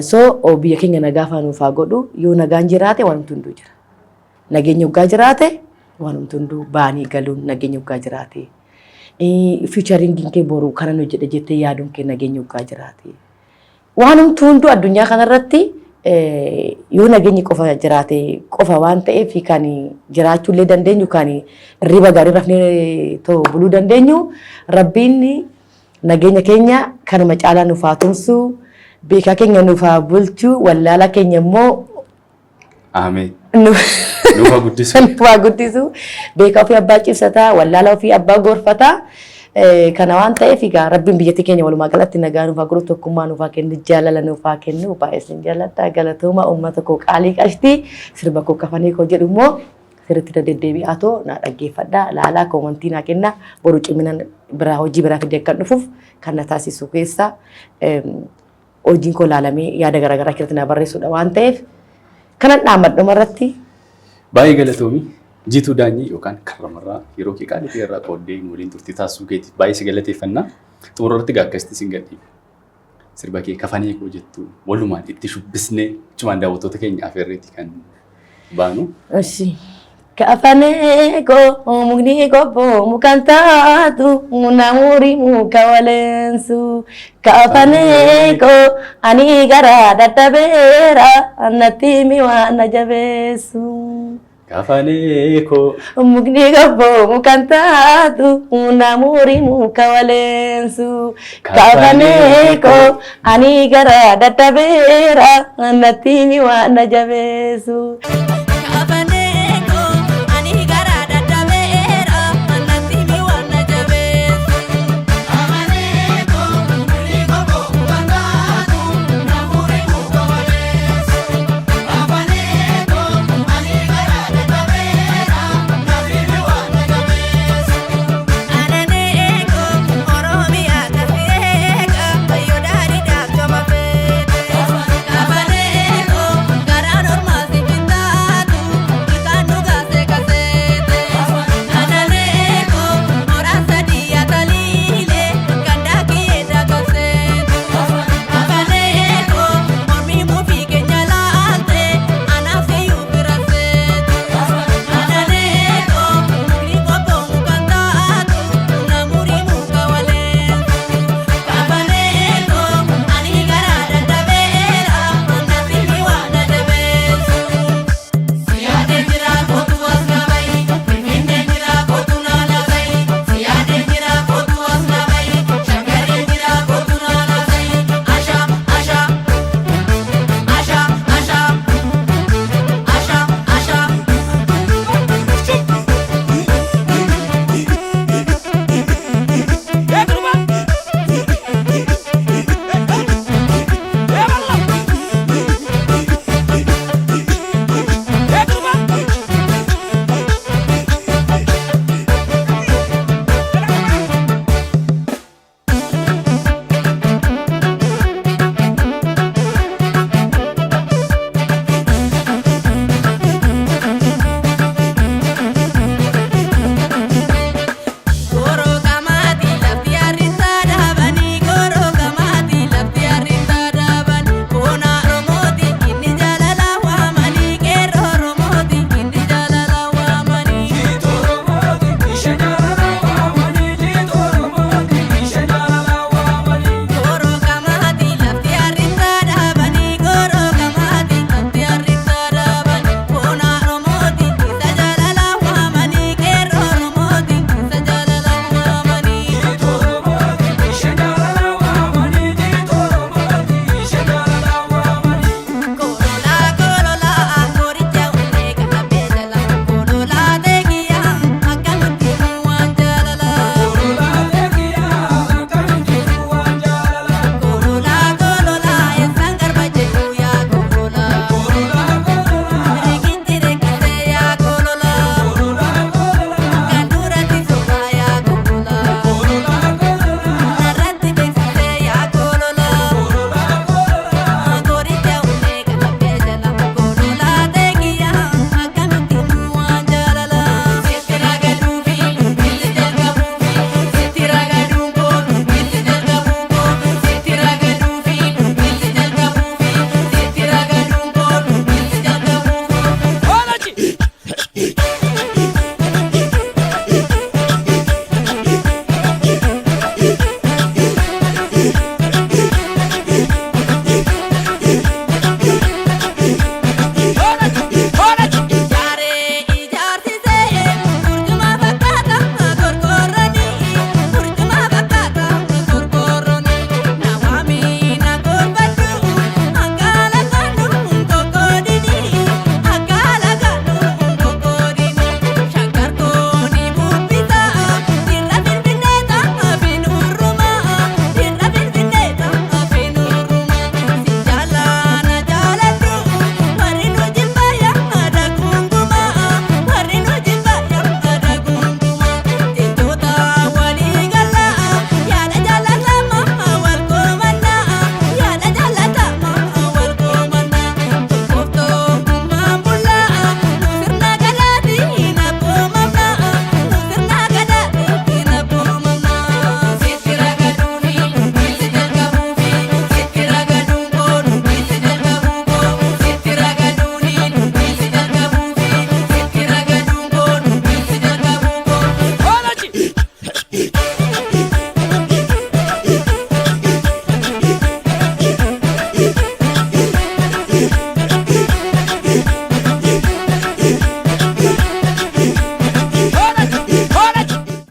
So biyya keenya nagaa nuuf haa godhu. Yoo nagaan jiraate wanti hunduu jira. Nageenya waggaa jiraate wanti hunduu baanii galuun nageenya waggaa jiraate. Futuring kee boruu kana hojjedha jettee yaaduun kee nageenya waggaa jiraate. Waanumti hunduu addunyaa kanarratti yoo nageenyi qofa jiraate qofa waan ta'eef kan jiraachuu illee dandeenyu, kan hirriba gaarii rafnee buluu dandeenyu. Rabbiin nageenya keenya kanuma caalaa nuuf haa tumsu, beekaa keenya nuuf haa bulchu, wallaala keenya immoo Ameen. Nuuf haa guddisu. Nuuf haa guddisu. Beekaa ofii abbaa cibsataa, wallaala ofii abbaa gorfataa. Kana waan ta'eef egaa Rabbiin biyyattii keenya walumaa galatti nagaa nuuf haa godhu, tokkummaa nuuf haa kennu, jaalala nuuf haa kennu. Baay'ee isin jaalladha. Galatooma uummata koo qaalii qashtii. Sirba koo "Kafanii Koo" jedhu immoo sirriitti irra deddeebi'aa too naa dhaggeeffadhaa, laalaa, comment naa kenna. Boru cimina biraa, hojii biraa fidee akka dhufuuf kan na taasisu keessaa hojiin koo laalamee yaada garaagaraa keessatti na barreessuudha waan ta'eef kanan dhaammadhuma irratti. Baay'ee galatoomi. Jiituu Daanyii yookaan Karramarraa, yeroo kee qaalii ta'e irraa qooddee nu waliin turtii taasisuu keetiif baay'ee si galateeffanna. Xumura irratti gaa akkasitti sin gadhiibu. Sirba kee "Kafanii Koo" jettu walumaan itti shubbisnee cimaan daawwattoota keenya afeerreetti kan baanu. Eshi. Kafanee koo, mukni qophoo mukaan taatu, namoori muka waleensu. Kafanee koo, ani garaa dadhabeera, natti himi waan na jabeessu. Kafanee koo. Mukni qophoo mukaan taatu, namoori muka waleensu. Kafanee koo, ani garaa dadhabeera, natti himi waan na jabeessu.